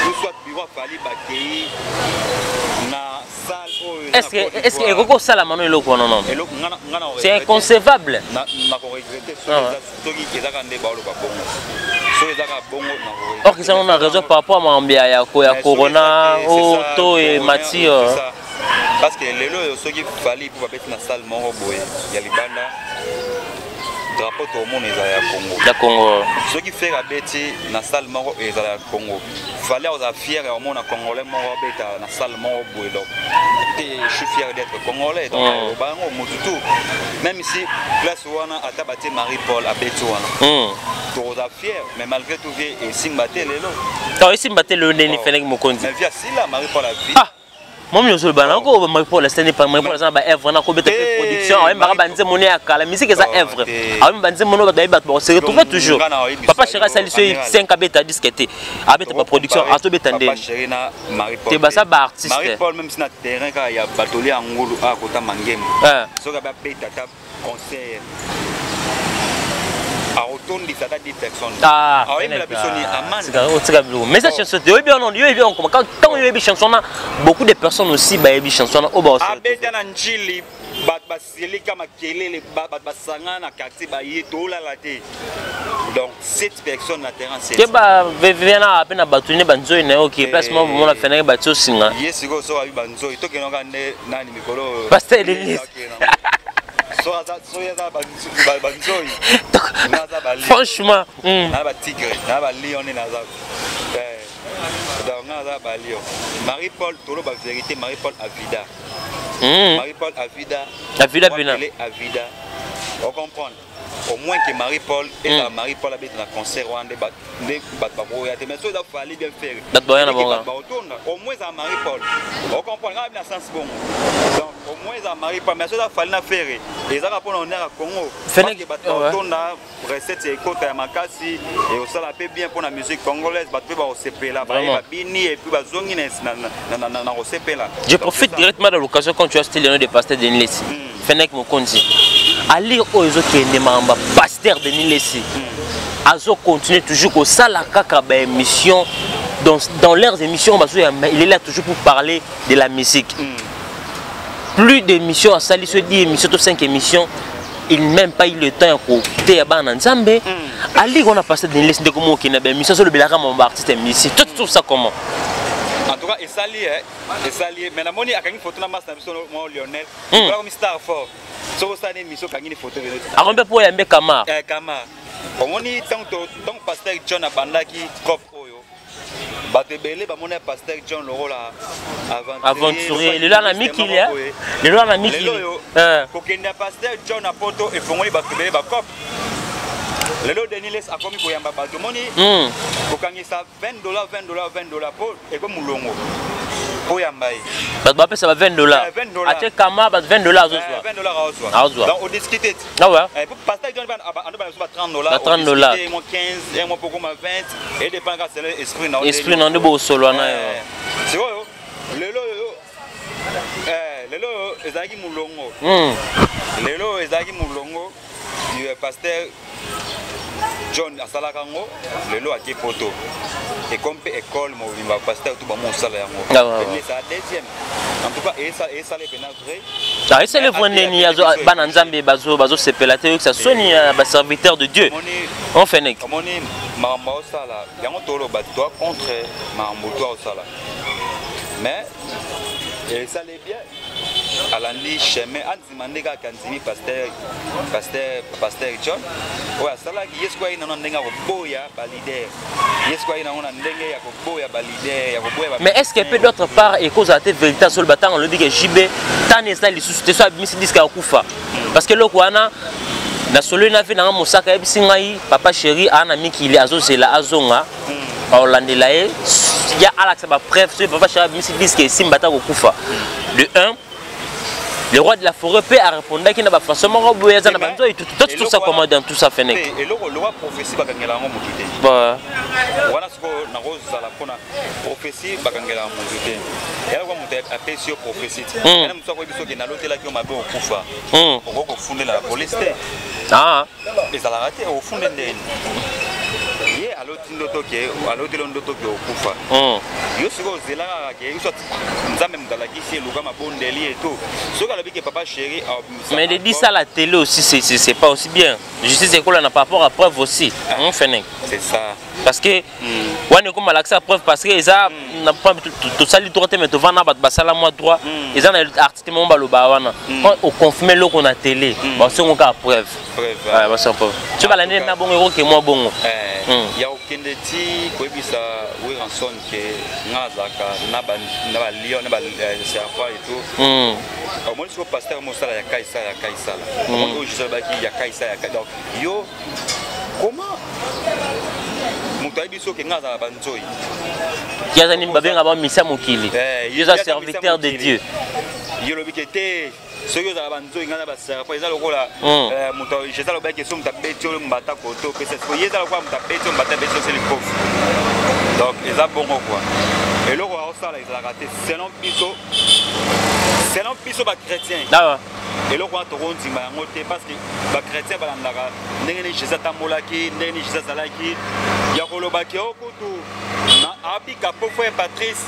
ou soit bureau Fally bakei na salle oyo. Est-ce que ekoki kosalama no eloko wana? Non, c'est inconcevable. Nakoregrete soki ezaka nde baoloba bongo, soki ezaka bongo. Or eza na raison par rapport à makambo ya corona o to emati. Parce que lelo oyo soki Fally mpo babeti na salle moko boye ya libanda, drapeau tomona ezala ya Congo. Ya Congo. Soki Ferre abeti na salle moko ezala ya Congo, Fally akozala fier ya omona congolais moko abeta na salle moko boye. Donc te, je suis fier d'être congolais. Donc aloba yango motu tout, même si place wana ata batie Marie Paul abeti wana, tokozala fier. Mais malgré tout, vie esimba te lelo. To esimba te lelo ndeni, Fennec Mokonzi? Mais vie asila, Marie Paul avi. Ah, momi ozoloba nako Marie Paul asani pa Marie Paul aza na baœuvre na kobeta mpe production, ayembaka banzembo ne ya kala, musique eza œuvre, ayemba banzembo no bato bayebi, bato bakose retrouve toujours. Papa Chéri asali so 5 abeta disque te, abeta baproduction, azobeta ndeni te, baza baartiste. Marie Paul, même si na terrain kaka ya batoli ya ngulu akota mangembo, soki abeta ata concert akotondisa ata 10 personnes, aoyembela biso ni amane. Otika biloko, mais eza chanson te, oyebi wana, oyebi yango koma ntango oyebi chanson na beaucoup de personnes aussi bayebi chanson na oyo. Abeta na Njili, bato basilika makelele, bato basangana na quartier baye tolala te. Donc 7 personnes na terrain. Te, bavena mpe na bato ne banzoi na yo oke place moko bomona Fenaki bati osinga. Ye sikoyo soki abi banzoi tokendaka nde nani mikolo. Pasteur Denis. Soki aza banzoi, naza balion. Franchement. Na batigre na balion nde naza. Donc nga naza balion. Marie Paul, toloba vérité, Marie Paul avida. Marie Paul avida. Avida pena. Avida, ocomprendre au moins que Marie Paul ezala Marie Paul abeti na concert wana nde bato bakoya te. Mais so eza Fally bien Ferre, bato baya na bango. Baotonda. Au moins ezala Marie Paul, ocomprendre nga na sens bongo. Donc au moins ezala Marie Paul, mais so eza Fally na Ferre, ezaka mpona honneur ya Congo, bato baotonda, recette ekota ya makasi, ekosala mpe bien mpona musique congolaise, bato mpe bakosepela, baye babini et puis bazongi na kosepela. Je profite directement de l'occasion quand tu as cité le nom de pasteur Denis Lessi. Fennec Mokonzi, alire oyo ezokende makambo pasteur Denis Lessi. Azo continuer toujours kosala kaka ba émission dans leurs émissions bazo ya, il est là toujours pour parler de la musique. Plus d'émissions asali, so 10 émissions to 5 émissions, il n'a même pas eu le temps ya koteya bana Nzambe. Ali wana pasteur Denis Lessie, ndeko moko okende na ba émission azolobelaka mambo artiste ya musicien. Toi, tu trouves ça comment? En tout cas, esali, esali, mais namoni akangi photo na masse na biso mo Lionel. Okomi star fort. Soki osala émission, okangi ni photo. Akombe mpo oyambe Kama. Kama. Omoni, ntango pasteur John abandaki cop oyo, bato ebele bamoni ya pasteur John lokola aventurier. Lelo ana mikili, lelo ana mikili. Lelo oyo kokende ya pasteur John na Poto efongoli bato ebele bacop. Lelo Denis Lessie akomi koyamba bato, omoni, kokangisa 20 $, 20 $, 20 $ mpo eko molongo mpo yamba ye. Bato bapesa ba 20 $. 20 $. Atie Kama, bato 20 $ azozwa. 20 $ azozwa. Azozwa. Donc odiscute ti. Ah ouais. Pasteur John ando bana biso ba 30 $. Ba 30 $. Mo 15, mo poko ma 20, et dépend kaka selon esprit na. Esprit na nde bosolwa na yo. Sikoyo lelo oyo, lelo oyo ezalaki molongo. Lelo oyo ezalaki molongo, pasteur John asalaka yango. Lelo ake Poto, ekomi mpe école mobimba, pasteur tu bamo osala yango. Ezala deuxième. En tout cas, esala mpena vrai. Ah, esali vrai ndeni bana Nzambe bazosepela te, oyokisa soni ya baserviteur de Dieu on fenek. Omoni, makambo aosala yango, toloba toa contre makambo to aosala, mais esali bien, alandi chemin, andima nde kaka andimi pasteur John oyo asalaki ye. Sikoyo aye nano ndenge ya koboya baleader, ye sikoyo aye nango na ndenge ya koboya baleader, ya koboya. Mais est ce que peut d'autre part ekozala te vérité azoloba ntango alobi ke JB tani eza lisusu te, so abimisi disque ya kokufa? Parce que eloko wana nasololi na ve nanga mosaka, ayebisi ngai papa chéri aa na mikili, azozela azonga, baolandela ye ya alakisa bapreuve. Soki papa chéri abimisi disque esimba ata kokufa de 1, le roi de la forêt mpe arépondaki na bafaçon moko boye, aza na banzoi. Toi, tu trouves ça comment dans tout ça, Fenek? Eloko lokwa prophétie, bakangela yango motu te. Wana sikoyo nakozala mpona prophétie, bakangelaka motu te. Yalakwa moto apesi yo prophétie te, yana mosu akoyebi soki nalotelaki yo mabe, okufa, okoki kofundela na polise te. Ezalaka te. Ofunde ndeni ye aloti ndoto ke aloteli ndoto ke okufa? Yo sikoyo ozela kaka ke soit Nzambe moto alakisi, eluka mabondeli eto. Soki alobi ke papa chéri. Mais de dire ça à la télé aussi, c'est pas aussi bien. Justice ekola na par rapport à preuve aussi, hein, Fenek? C'est ça. Parce que wana ekoma alakisa preuve, parce que eza tosali droit te, mais tovanda bato basala mwa droit, eza na article moko baloba wana, quand oconfirme eloko na télé, basongo kaka preuve. Basongo preuve. So balandi na bongo, ekoke mwa bongo. Ya kokende ti koyebisa Werrason ke nga azalaka na balion, na baserpent et tout. Omoni siko pasteur mosala ya kaisala, ya kaisala, omoni oyo Jésus alobaki ya kaisala, ya. Donc yo, comment moto ayebi soki nga azala banzoi? Ye aza nini, babenga bamisia mokili, ye eza serviteur de Dieu. Ye olobi ke te, soki ozala banzoi, ngai na baserpent, eza lokola moto Jésus alobaki, so moto abeti oyo mbata koto, opesa. Siko ye eza lokola moto abeti oyo mbata, abeti oseli kofi. Donc eza bongo quoi. Eloko aosala ezalaka te selon biso, selon biso bachrétien. Eloko wana tokondima yango te, parce que bachrétien balandaka ndenge nini Jésus atambolaki, ndenge nini Jésus azalaki. Ya kolobaki o kutu abika po frère Patrice,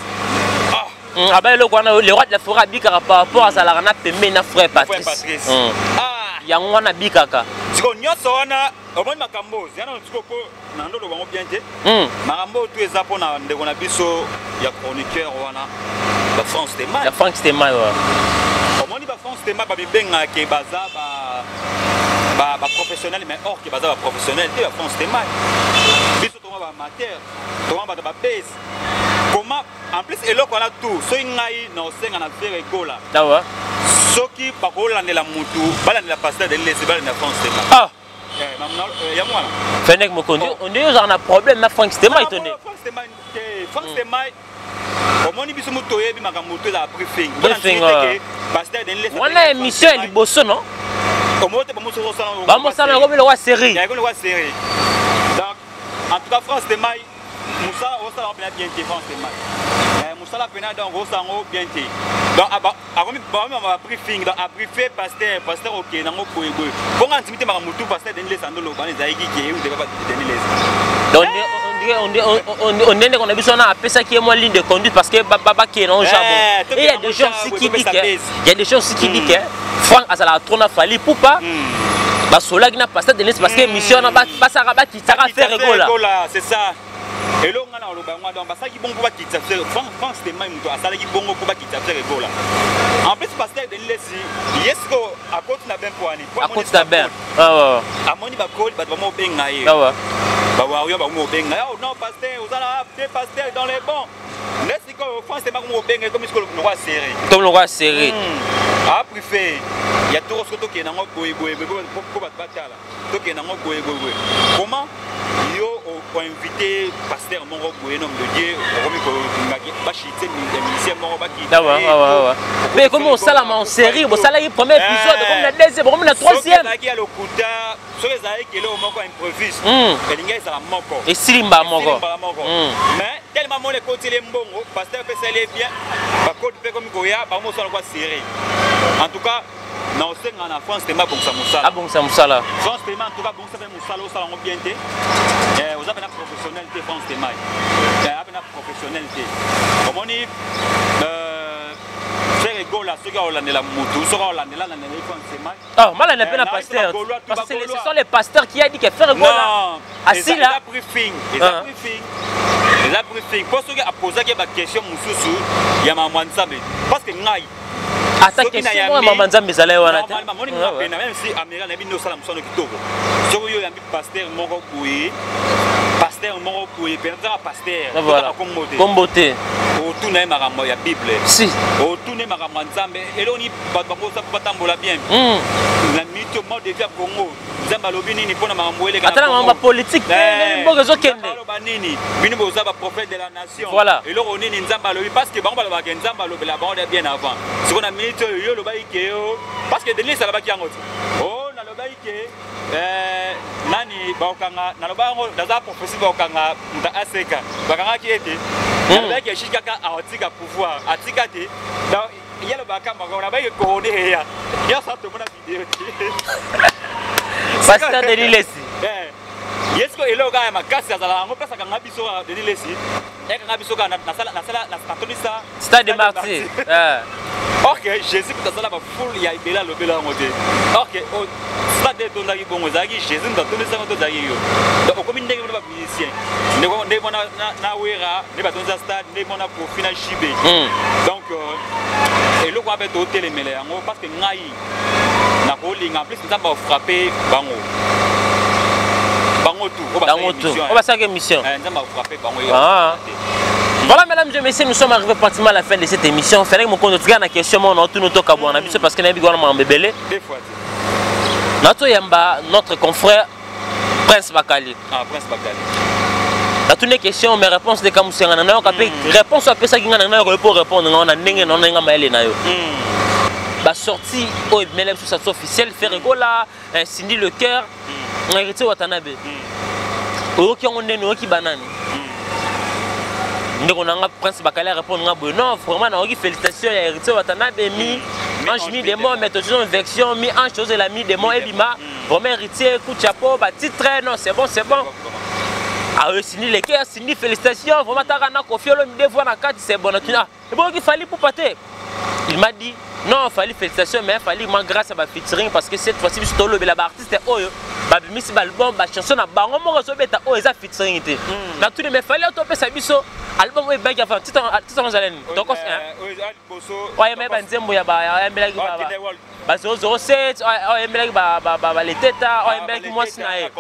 ah! Aba eloko wana, le roi de la forêt abikaka par rapport azalaka na pembeni na frère Patrice, yango wana abikaka. Sikoyo nyonso wana, omoni makambo oyo yana sikoyo, mpo na ndoloba yango bien te. Makambo oyo tu eza mpona ndeko na biso ya chroniqueur wana, bafrance Tema. Ya Frank Tema. Omoni, bafrance Tema babibengaka baza baprofessionnel, mais or ke baza baprofessionnel te. Bafrance Tema, biso toma baamateur, toma bato babase. Comment en plus eloko wana tout, soki ngai na osenga na Ferre Gola, soki bakolandela mutu, balandela pasteur Denis Lessie, balandela France Tema. Yango wana. Fenek Mokonzi, onde ozala na problème na Frank Stema, etonde. Frank Stema, omoni, biso moto toyebi makambo to ezala briefing. Briefing pasteur Denis Lessie wana émission ya liboso, non? Omoni te, bamosala. Bamosala yango biloko ya série. Yango ya série. Donc en tout cas, France Stema. Mosala osala yango mpena bien te, franchement. Mosala mpena, donc osala yango bien te. Donc akomi bakomi ba briefing, donc abriefe pasteur, pasteur okende yango boye boye. Bongo andimi te makambo tu pasteur Denis Lesa ndoloba wana ezalaki ke eude papa Denis Lesa. Donc on est ndeko na biso wana apesaki ye mwa ligne de conduite parce que bakende nango jabon. Et il y a des gens aussi qui dit que, il y a des gens aussi qui dit que Franck azalaka trop na Fally Ipupa, basolaki na pasteur Denis parce que émission wana basalaka bakitaka Ferre Gola. C'est ça. Eloko nga na koloba yango, donc basalaki bongo mpo bakitisa Franck. Franck Stemay moto asalaki bongo mpo bakitisa Ferre Gola. En plus, pasteur Denis Lesi ye sikoyo akoti na bain mpo wani akoti na bain. Amoni bakoli, bato bamo obenga ye, bawario bango obenga ye: "Oh non, pasteur, oza na deux pasteurs dans les bons." Nde sikoyo Franck Stemay komo obenga ye, komi sikoyo lokwa serré. Comme lokwa serré. Aprife ya toko siko tokende yango boye boye boye mpo bato batala, tokende yango boye boye boye. Comment yo oinvite pasteur moko boye, homme de Dieu, okomi kolingaki bachite musicien moko bakita? Mpe ekomi osalama en série, bosalaki premier épisode, okomi na deuxième, okomi na troisième. Ezalaki ya lokuta. Soki ezalaki eloko moko improvise, elingi ezala moko. Esilimba moko. Mbala moko. Mais tellement mona ekoteli mbongo, pasteur apesali ye bien, bakode mpe komi koya bango mosala kwa série. En tout cas, na osenga na France tema abongisa mosala. Abongisa mosala. France tema, en tout cas, abongisa mpe mosala. Osala yango bien te, oza mpena professionnel te. France tema apena professionnel te. Omoni Ferre Gola, soki aolandela mutu, soki aolandela, alandela ye France tema. Oh, malanda mpe na pasteur, parce que ce sont les pasteurs qui a dit que Ferre Gola asila. Eza briefing, eza briefing, eza briefing, mpo soki apozaki baquestion mosusu ya makambo ya Nzambe, parce que ngai Ata question moko ya mama Nzambe ezala ye wana te. Moni nga pena, même si amiral nayebi nde osala mosano kitoko, soki oyo oyambi pasteur moko boye, pasteur moko boye pena tozaka pasteur kombo te. Kombo te. Otuna ye makambo ya Bible. Si. Otuna ye makambo ya Nzambe, eloko nini bato bango batambola bien na minute, mode de vie ya Congo, Nzambe alobi nini mpona makambo eleka. Ata na makambo ya politique mpe, ndenge mboka ezokende. Aloba nini? Bino boza baprophète de la nation. Voilà. Eloko nini Nzambe alobi? Parce que bango balobaka Nzambe alobela bango de bien avant. Sikoyo na minute oyo yo olobaki ke yo, parce que Denis alobaki yango te. O nalobaki ke nani bakokanga, naloba yango, naza prophétie, bakokanga moto aseka, bakangaki ete nalobaki eshiki kaka atika pouvoir, atika te. Donc ye alobaka makambo nabaki corona eya nyonso, tomona video te. Pasteur Denis Lesi. Ye sikoyo eloko kaka ya makasi azala yango, place akanga biso kaka Denis Lesi, ekanga biso kaka nasala natondisa Stade de Martyr. Or que Jésus kuta asala bafoule ya ebele, alobela yango te. Or que stade etondaki bongo, ezalaki Jésus moto atondisa yango to ezalaki yo? Donc okomi ndenge mona bamusicien, ndenge mona na Wera nde batondisa stade, ndenge mona Kofi na Jibe. Donc eloko wana mpe totelemela yango, parce que ngai nakolinga, en plus Nzambe afrappe bango, bango tout. Bango tout oyo basalaki émission. Nzambe afrappe bango. Ah. Voilà, mesdames et messieurs, nous sommes arrivés pratiquement à la fin de cette émission. Fallait que nous la question, on a tout notre kabwana, parce que nous avons un bébé. Deux fois. Nato yamba notre confrère Prince Bakali. Ah, Prince Bakali. Natuni question, mais réponse de kamusenga na nayoka mpe réponse apesaki nga na nayoka mpo répondre nga na ndenge na ndenge mayele na yo. Basortie oyo ebimela biso, sortie officielle, Ferre Gola, Cindy Le Cœur, Héritier Watanabe, oyoki yango ndeni? Oyoki banani? Ndeko na nga Prince Bakali arépondre nga boye: non, vraiment nayoki félicitation ya Héritier Watanabe, mi ange mi démon, mais tozwi version mi ange, tozela mi démon ebima. Vraiment Héritier, coup de chapeau, batitre, non, c'est bon, c'est bon. Ah, Cindy Le Cœur, Cindy, félicitations vraiment, taka na Kofi Olomide voix na kati, c'est bon. Natuni: ah, ebongi Fally Ipupa te? Il m'a dit: non, Fally, félicitations, mais Fally ma grâce à bafeaturing, parce que cette fois-ci biso tolobela baartiste oyo babimisi baalbum, bachanson na bango moko ezobeta, oyo eza featuring te. Natuni: mais Fally otopesa biso album oyo ebaki avant, titre yango ezala nini? Tokos oyo ayembelaki banzembo ya ayembelaki ba 007, oyo ayembelaki baleteta, oyo ayembelaki mwasi na ye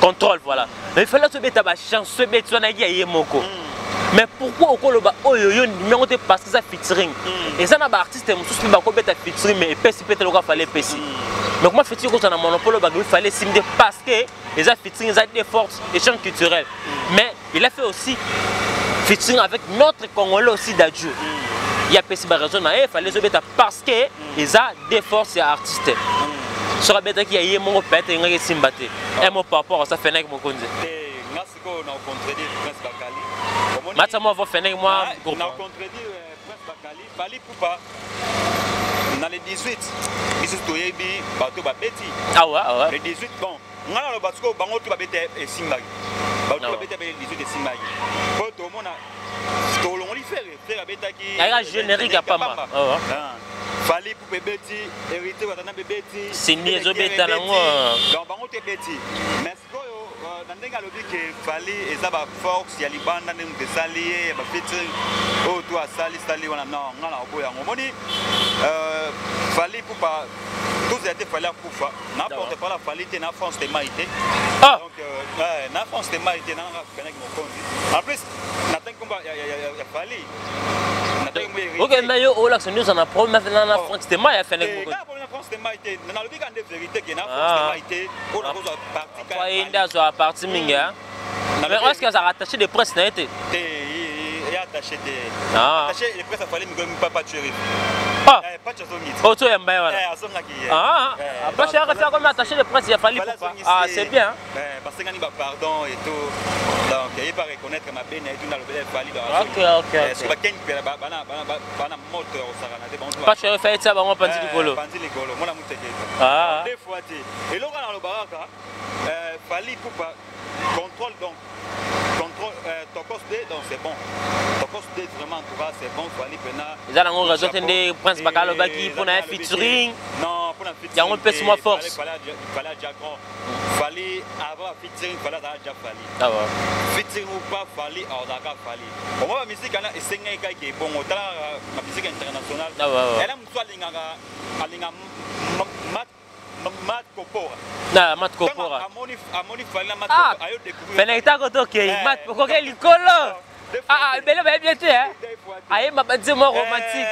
Contrôle. Voilà, mais Fally tobeta bachanson ebeti wana yaki ya ye moko. Mais pourquoi okoloba oyo yo ndimi yango te parce que eza featuring? Eza na baartiste mosusu mpe bakobeta featuring, mais epesi mpe te lokola Fally epesi. Mais comment featuring kozala na monopole oyo bakobi Fally esimbi te parce que eza featuring, eza des forces, échange culturel? Mais il a fait aussi featuring avec notre Congolais aussi, Dadju. Ye apesi baraison na ye: Fally ezobeta parce que eza des forces ya artiste. Soki abetaki ya ye moko, peut-être engaki esimba te. Un mot par rapport à ça, Feneki Mokonzi. Nga sikoyo na contredire Prince Bakali. Omoni- Matsa mwa vo feneki mwa Na- groupe. na contredire Prince Bakali Fally Ipupa na le 18 biso toyebi bato babeti. Awa awa. Le 18, bon, ngai naloba sikoyo bango tu babeta esimbaki, bato Ah ouais. babeta le 18 esimbaki, po tomona tolongoli Ferre. Ferre abetaki Ayaka générique ya pamba. Ah ouais. Ah. Fally Ipupa ebeti, Héritier Watanabe ebeti, Cindy Guerre ezobeta ebeti. nango. Donc bango to ebeti, mais sikoyo na ndenge alobi ke Fally eza baforce ya libanda nde moto esali ye ya bafeaturing oyo to asali sali wana, non, ngai na oboya yango. Omoni, Fally Ipupa tozela te Fally akufa na porte parole ya Fally te na France te mai te. Ah! Donc na France te mai te, nanga Feneki mokonzi. En plus natangi komba ya Fally, natangi kombo ya Héritier. Ok, mais yo olakisa nde oza na problème na Oh. Frank Stema ya feneki Eh, moko. nga problème na France te mai te, nalobi kaka nde vérité ke na Ah. France te mai te oyo nakozwa parti kaka Po ya ye nde Fally. azwa parti mingi, hein. Mais Nalobi- est ce que azalaka attaché de presse na ye te? Te, ye attaché te. Ah. Attaché de presse afali mikolo papa Chérif. Ah. Pacha azongi te. Oyo toyamba ye wana. Azongaki ye. Ah, Pacha yaka fi akomi attaché de presse ya Fally Fally Ipupa. azongisi Ah, ye. c'est bien. Basengani bapardon et tout, donc ye pas reconnaître mabe na ye tuna alobela Fally. Ok. Bakeni mpela bana moto ya kosakana te bango. Pacha yaka fi ayetia bango panzi likolo. Panzi likolo, mona muteke. Ah. Deux fois te. Eloko wana nalobaka kaka, Fally Ipupa contrôle, donc contrôle Tokos 2, donc c'est bon. Tokos 2 vraiment, en tout cas c'est bon. Fally pena Eza nango raison te nde Prince Baka alobaki mpo na ye featuring. Non, mpona featuring Yango mpesi mwa te, force. Fally aja grand. Fally avant featuring, Fally azala ja Fally. Ah ouais. Featuring ou pas, Fally azalaka Fally. Omoi bamusike wana esengaki kaka ebongo, talaka bamusike internationale. Ah ouais. Ela mosu alingaka alinga Mat Kopora. Na Mat Ntango Kopora. Amoni Fally na Mat Ah. Kopora, ayo découvrir. Feneki tako tokei Mat koke likolo. Deux fois Ah, te. ebele bayebi ye te, hein. Deux fois te. Ayemba banzembo romantique.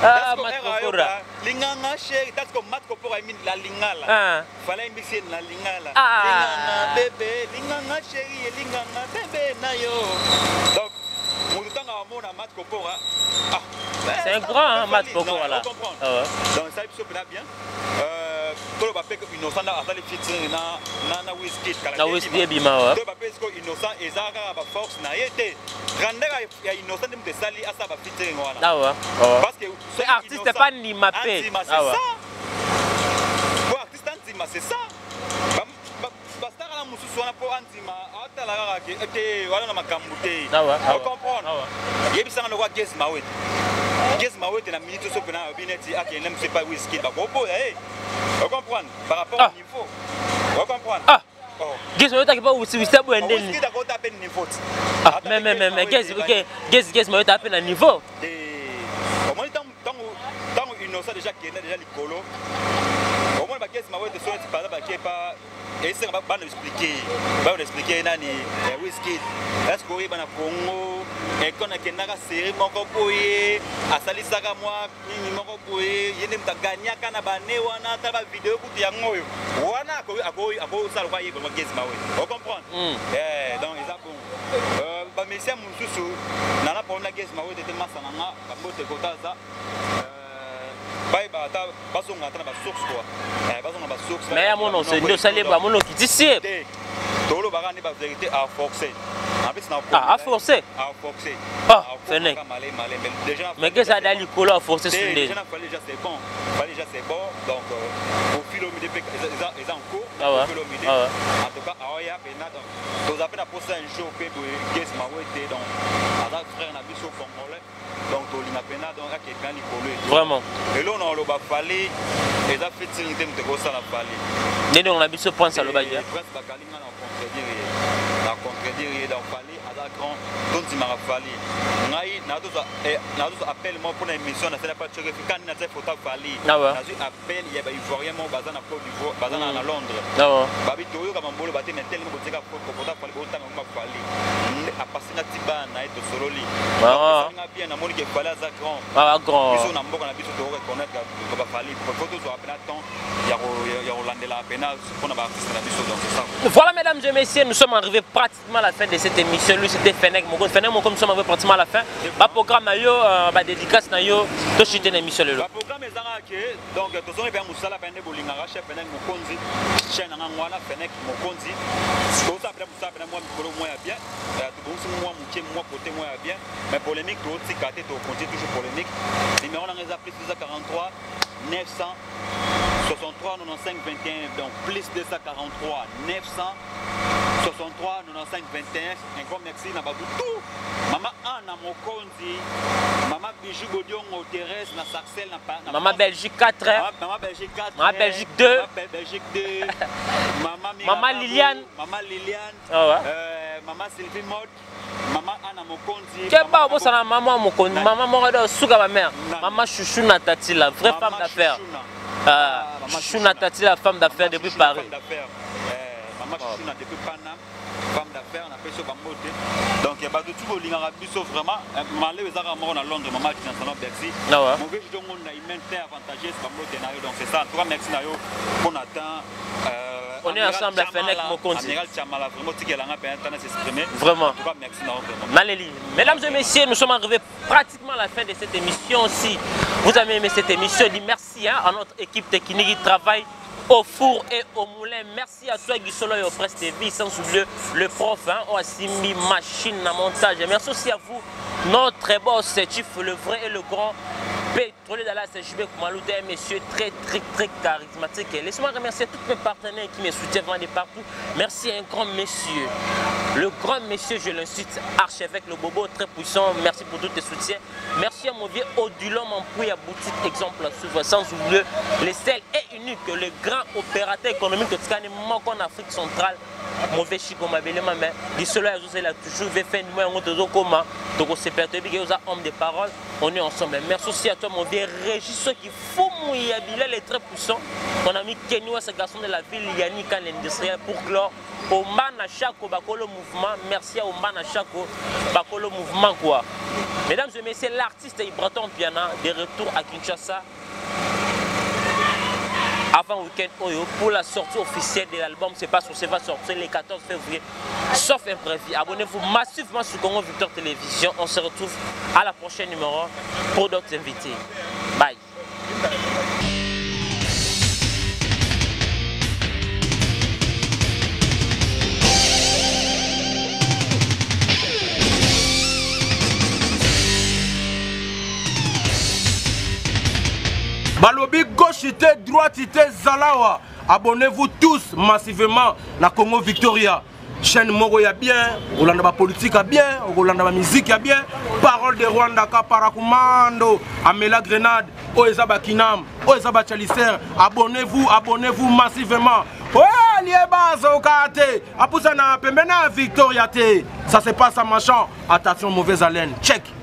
Ah, Parce que Mat era Kopora. ayoka, linganga chéri, parce que Mat Kopora ayembi la lingala. Ah. Fally ayembisi ye na lingala. Ah. Linganga bébé, linganga chéri, linganga bébé na yo. Donc moto ntango amona Mat Kopora, ah, C'est un grand, hein, Mat Kopora, là. là. Comprendre. Ah ouais. Donc esali biso mpena bien. Toloba mpe Innocent na asali featuring na Wizkid kala Na te. Wizkid ebima, ouais. Toyeba mpe sikoyo Innocent eza kaka baforce na ye te, grandeur ya Innocent nde moto esali asala bafeaturing wana. Ah ouais. Ah ouais. Parce que C'est artiste pas ndima pe. andima, c'est Ah ouais. ça. Po artiste andima, c'est ça. Bastar wana mosusu wana, mpo andima atala kaka te wana na makambo te. Ah ouais, ah ouais. Ocomprendre? Ah ouais. Yebisanga lokwa Gaz Mawete. Gaz Mawete na minute oso mpena alobi neti akende mosu epai Wizkid, bakoboya ye. Ocomprendre par rapport Ah. au niveau? Ocomprendre? Ah. Oh. Gaz Mawete akipa wisi boye ndeni. Wizkid akota ape niveau te. Ah, mais Gaz Mawete ape na niveau. Omoni ntango Innocent déjà kende déjà likolo, omoni baGaz Mawete so neti par exemple ake pa esenga bana expliquer nani Wizkid, est ce que oyeba na Congo ekone akendaka série moko boye, asalisaka mwa nini moko boye, ye nde moto aganyaka na bane wana, tala bavideo kutu yango oyo wana akosala lokwa ye vraiment Gaz Mawete, ocomprendre? Donc eza bon. Bamusicien mosusu nana problème na Gaz Mawete te, masa na nga bambote kota aza bayeba ata bazonga ata na basource quoi. Bazonga na basource. Mais ya mono nde osali amono okitisi ye. Te, tolobaka nde bavérité à forcer en plus na Ah, à forcer. À forcer. Ah, Fenech. Malé malé, mais déjà Mais Gaz ada likolo, aforce sunde. Déjà na Fally déjà c'est bon, Fally déjà c'est bon. Donc au fil au milieu eza en cours. Ah ouais. Au fil au milieu. Ah ouais. En tout cas aoya pena, donc toza mpe na posa un jour mpe boye Gaz Mawete, donc aza frère na biso congolais, donc tolinga pena, donc akeka likolo et tout. Vraiment. Eloko na oloba, Fally eza featuring te moto ekosala Fally. Ndenge na biso Prince alobaki. Prince Bakali, nga na contredire ye, na contredire ye. Donc Fally aza grand, tondimaka Fally. Ngai nazozwa appel moko mpona émission nasala pa tioke kani, natia photo ya Fally. Ah ouais. Nazwi appel ya baivoirien moko baza na Côte d'Ivoire, baza na Londres. Ah ouais. Babi toyoka mambolo bate, mais telemi botika photo Fally, botanga ngo Fally nde apasinga ti bana na ye, tosololi. Ah. Esalinga bien, namoni ke Fally aza grand. Ah, grand. Biso na mboka na biso tokoreconnaître bafally, faut tozwaka mpena temps ya kolandela. pena mpona baartiste na biso. Donc c'est ça. Voilà, mesdames et messieurs, nous sommes arrivés pratiquement à la fin de cette émission. Lui, c'était Fennec Moko. Fennec Moko, nous sommes arrivés pratiquement à la fin. Ba programme na yo, ba dédicace na yo, to chuter na émission lelo. Ba programme ezanga ke donc tozongi mpe mosala mpe nde bolingaka chef Fennec Mokonzi, chaîne nanga ngwana Fennec Mokonzi. Tozosala mpe mosala mpe mwa mikolo mwa ya bien, tobongisi mwa moke mwa kote mwa ya bien, mais polémique totika te, tokontinue toujours polémique. Numéro nanga eza plus 243 900 63 95 21, donc plus 243 900 63 95 21. Un grand merci na bato tout, mama Anna Mokonzi, mama Bijou Bodiongo Thérèse na Sarcelles na Mama France. Belgique 4, Mama Belgique 4, Mama Belgique 2. Mama Belgique 2, Mama Mira Mama Babu, Liliane. Mama Liliane, Ah ouais. Mama Sylvie Mode, Mama Anna Mokonzi. Keba obosana mama mokonzi, Nani? mama moko do suka ba mère, Nani? mama Chouchou Natati, la vraie Mama femme d'affaires. Chouchouna. Ah, Ah, Mama Chouchou Chouchouna. Natati, la femme d'affaires Mama depuis Chouchouna, Paris. femme d'affaires. Mama Chouchouna depuis Paname, femme d'affaires, on appelle ça Bambote. Donc bato tu bolingaka biso vraiment, malé ezaka moko na Londres, mama Tina Salon Bercy. Ah ouais. Mauvais jeu na humain très avantageux Bambote na yo. Donc c'est ça. En tout cas merci na yo pour Nathan. On est Amiral ensemble à Fennec Chamala, Mokonzi. Amiral Chamala, vraiment, Tikelanga, ben, t'en as s'exprimer. Vraiment. En tout cas, merci, non, vraiment. Naleli. Mesdames et messieurs, nous sommes arrivés pratiquement à la fin de cette émission. Si vous avez aimé cette émission, dis merci, hein, à notre équipe technique qui travaille au four et au moulin. Merci à toi, Guy Solo et au Presse TV, sans oublier le prof, hein, au Asimbi Machine à montage. Et merci aussi à vous, notre boss, Chief, le vrai et le grand pétrolier Dallas, JB Koumalou, un monsieur très, très, très charismatique. Et laissez-moi remercier tous mes partenaires qui me soutiennent vraiment de partout. Merci à un grand monsieur, le grand monsieur, je l'insulte, archevêque, le bobo très puissant. Merci pour tous tes soutiens. Merci à mon vieux Odilon Mampouya, boutique exemple à suivre, sans oublier les sels et unique, le grand opérateur économique de Tsikani, moko en Afrique centrale, mauvais Chico Mabele, ma mère, Gisolo Azo, c'est là toujours, VFN, moi, on te dit comment, donc on s'est perdu, parce que homme de parole, on est ensemble. Merci aussi à toi, mon vieux Régis, ceux qui font mouiller, Bilal est très puissant. Mon ami Kenwa, ce garçon de la ville, Yannick, l'industriel pour clore. Omana Chako, Bakolo Mouvement. Merci à Omana Chako, Bakolo Mouvement, quoi. Mesdames et messieurs, l'artiste Ibrator Mpiana, de retour à Kinshasa avant week-end Oyo pour la sortie officielle de l'album C'est pas sur va sortir le 14 février, sauf imprévu. Abonnez-vous massivement sur Congo Victoire Télévision. On se retrouve à la prochaine numéro pour d'autres invités. Bye. Balobi gauche te, droite te, zalawa. Abonnez-vous tous massivement na Congo Victoria. Chaîne moko ya bien, Rolanda ba politique ya bien, Rolanda ba musique ya bien. Parole de Rwanda ka paracommando, Amela Grenade, Oeza Bakinam, Oeza Bachaliser. Abonnez-vous, abonnez-vous massivement. Oh, lieba zokate. Apusa na pembena Victoria te. Ça se passe à Machan. Attention mauvaise haleine. Check.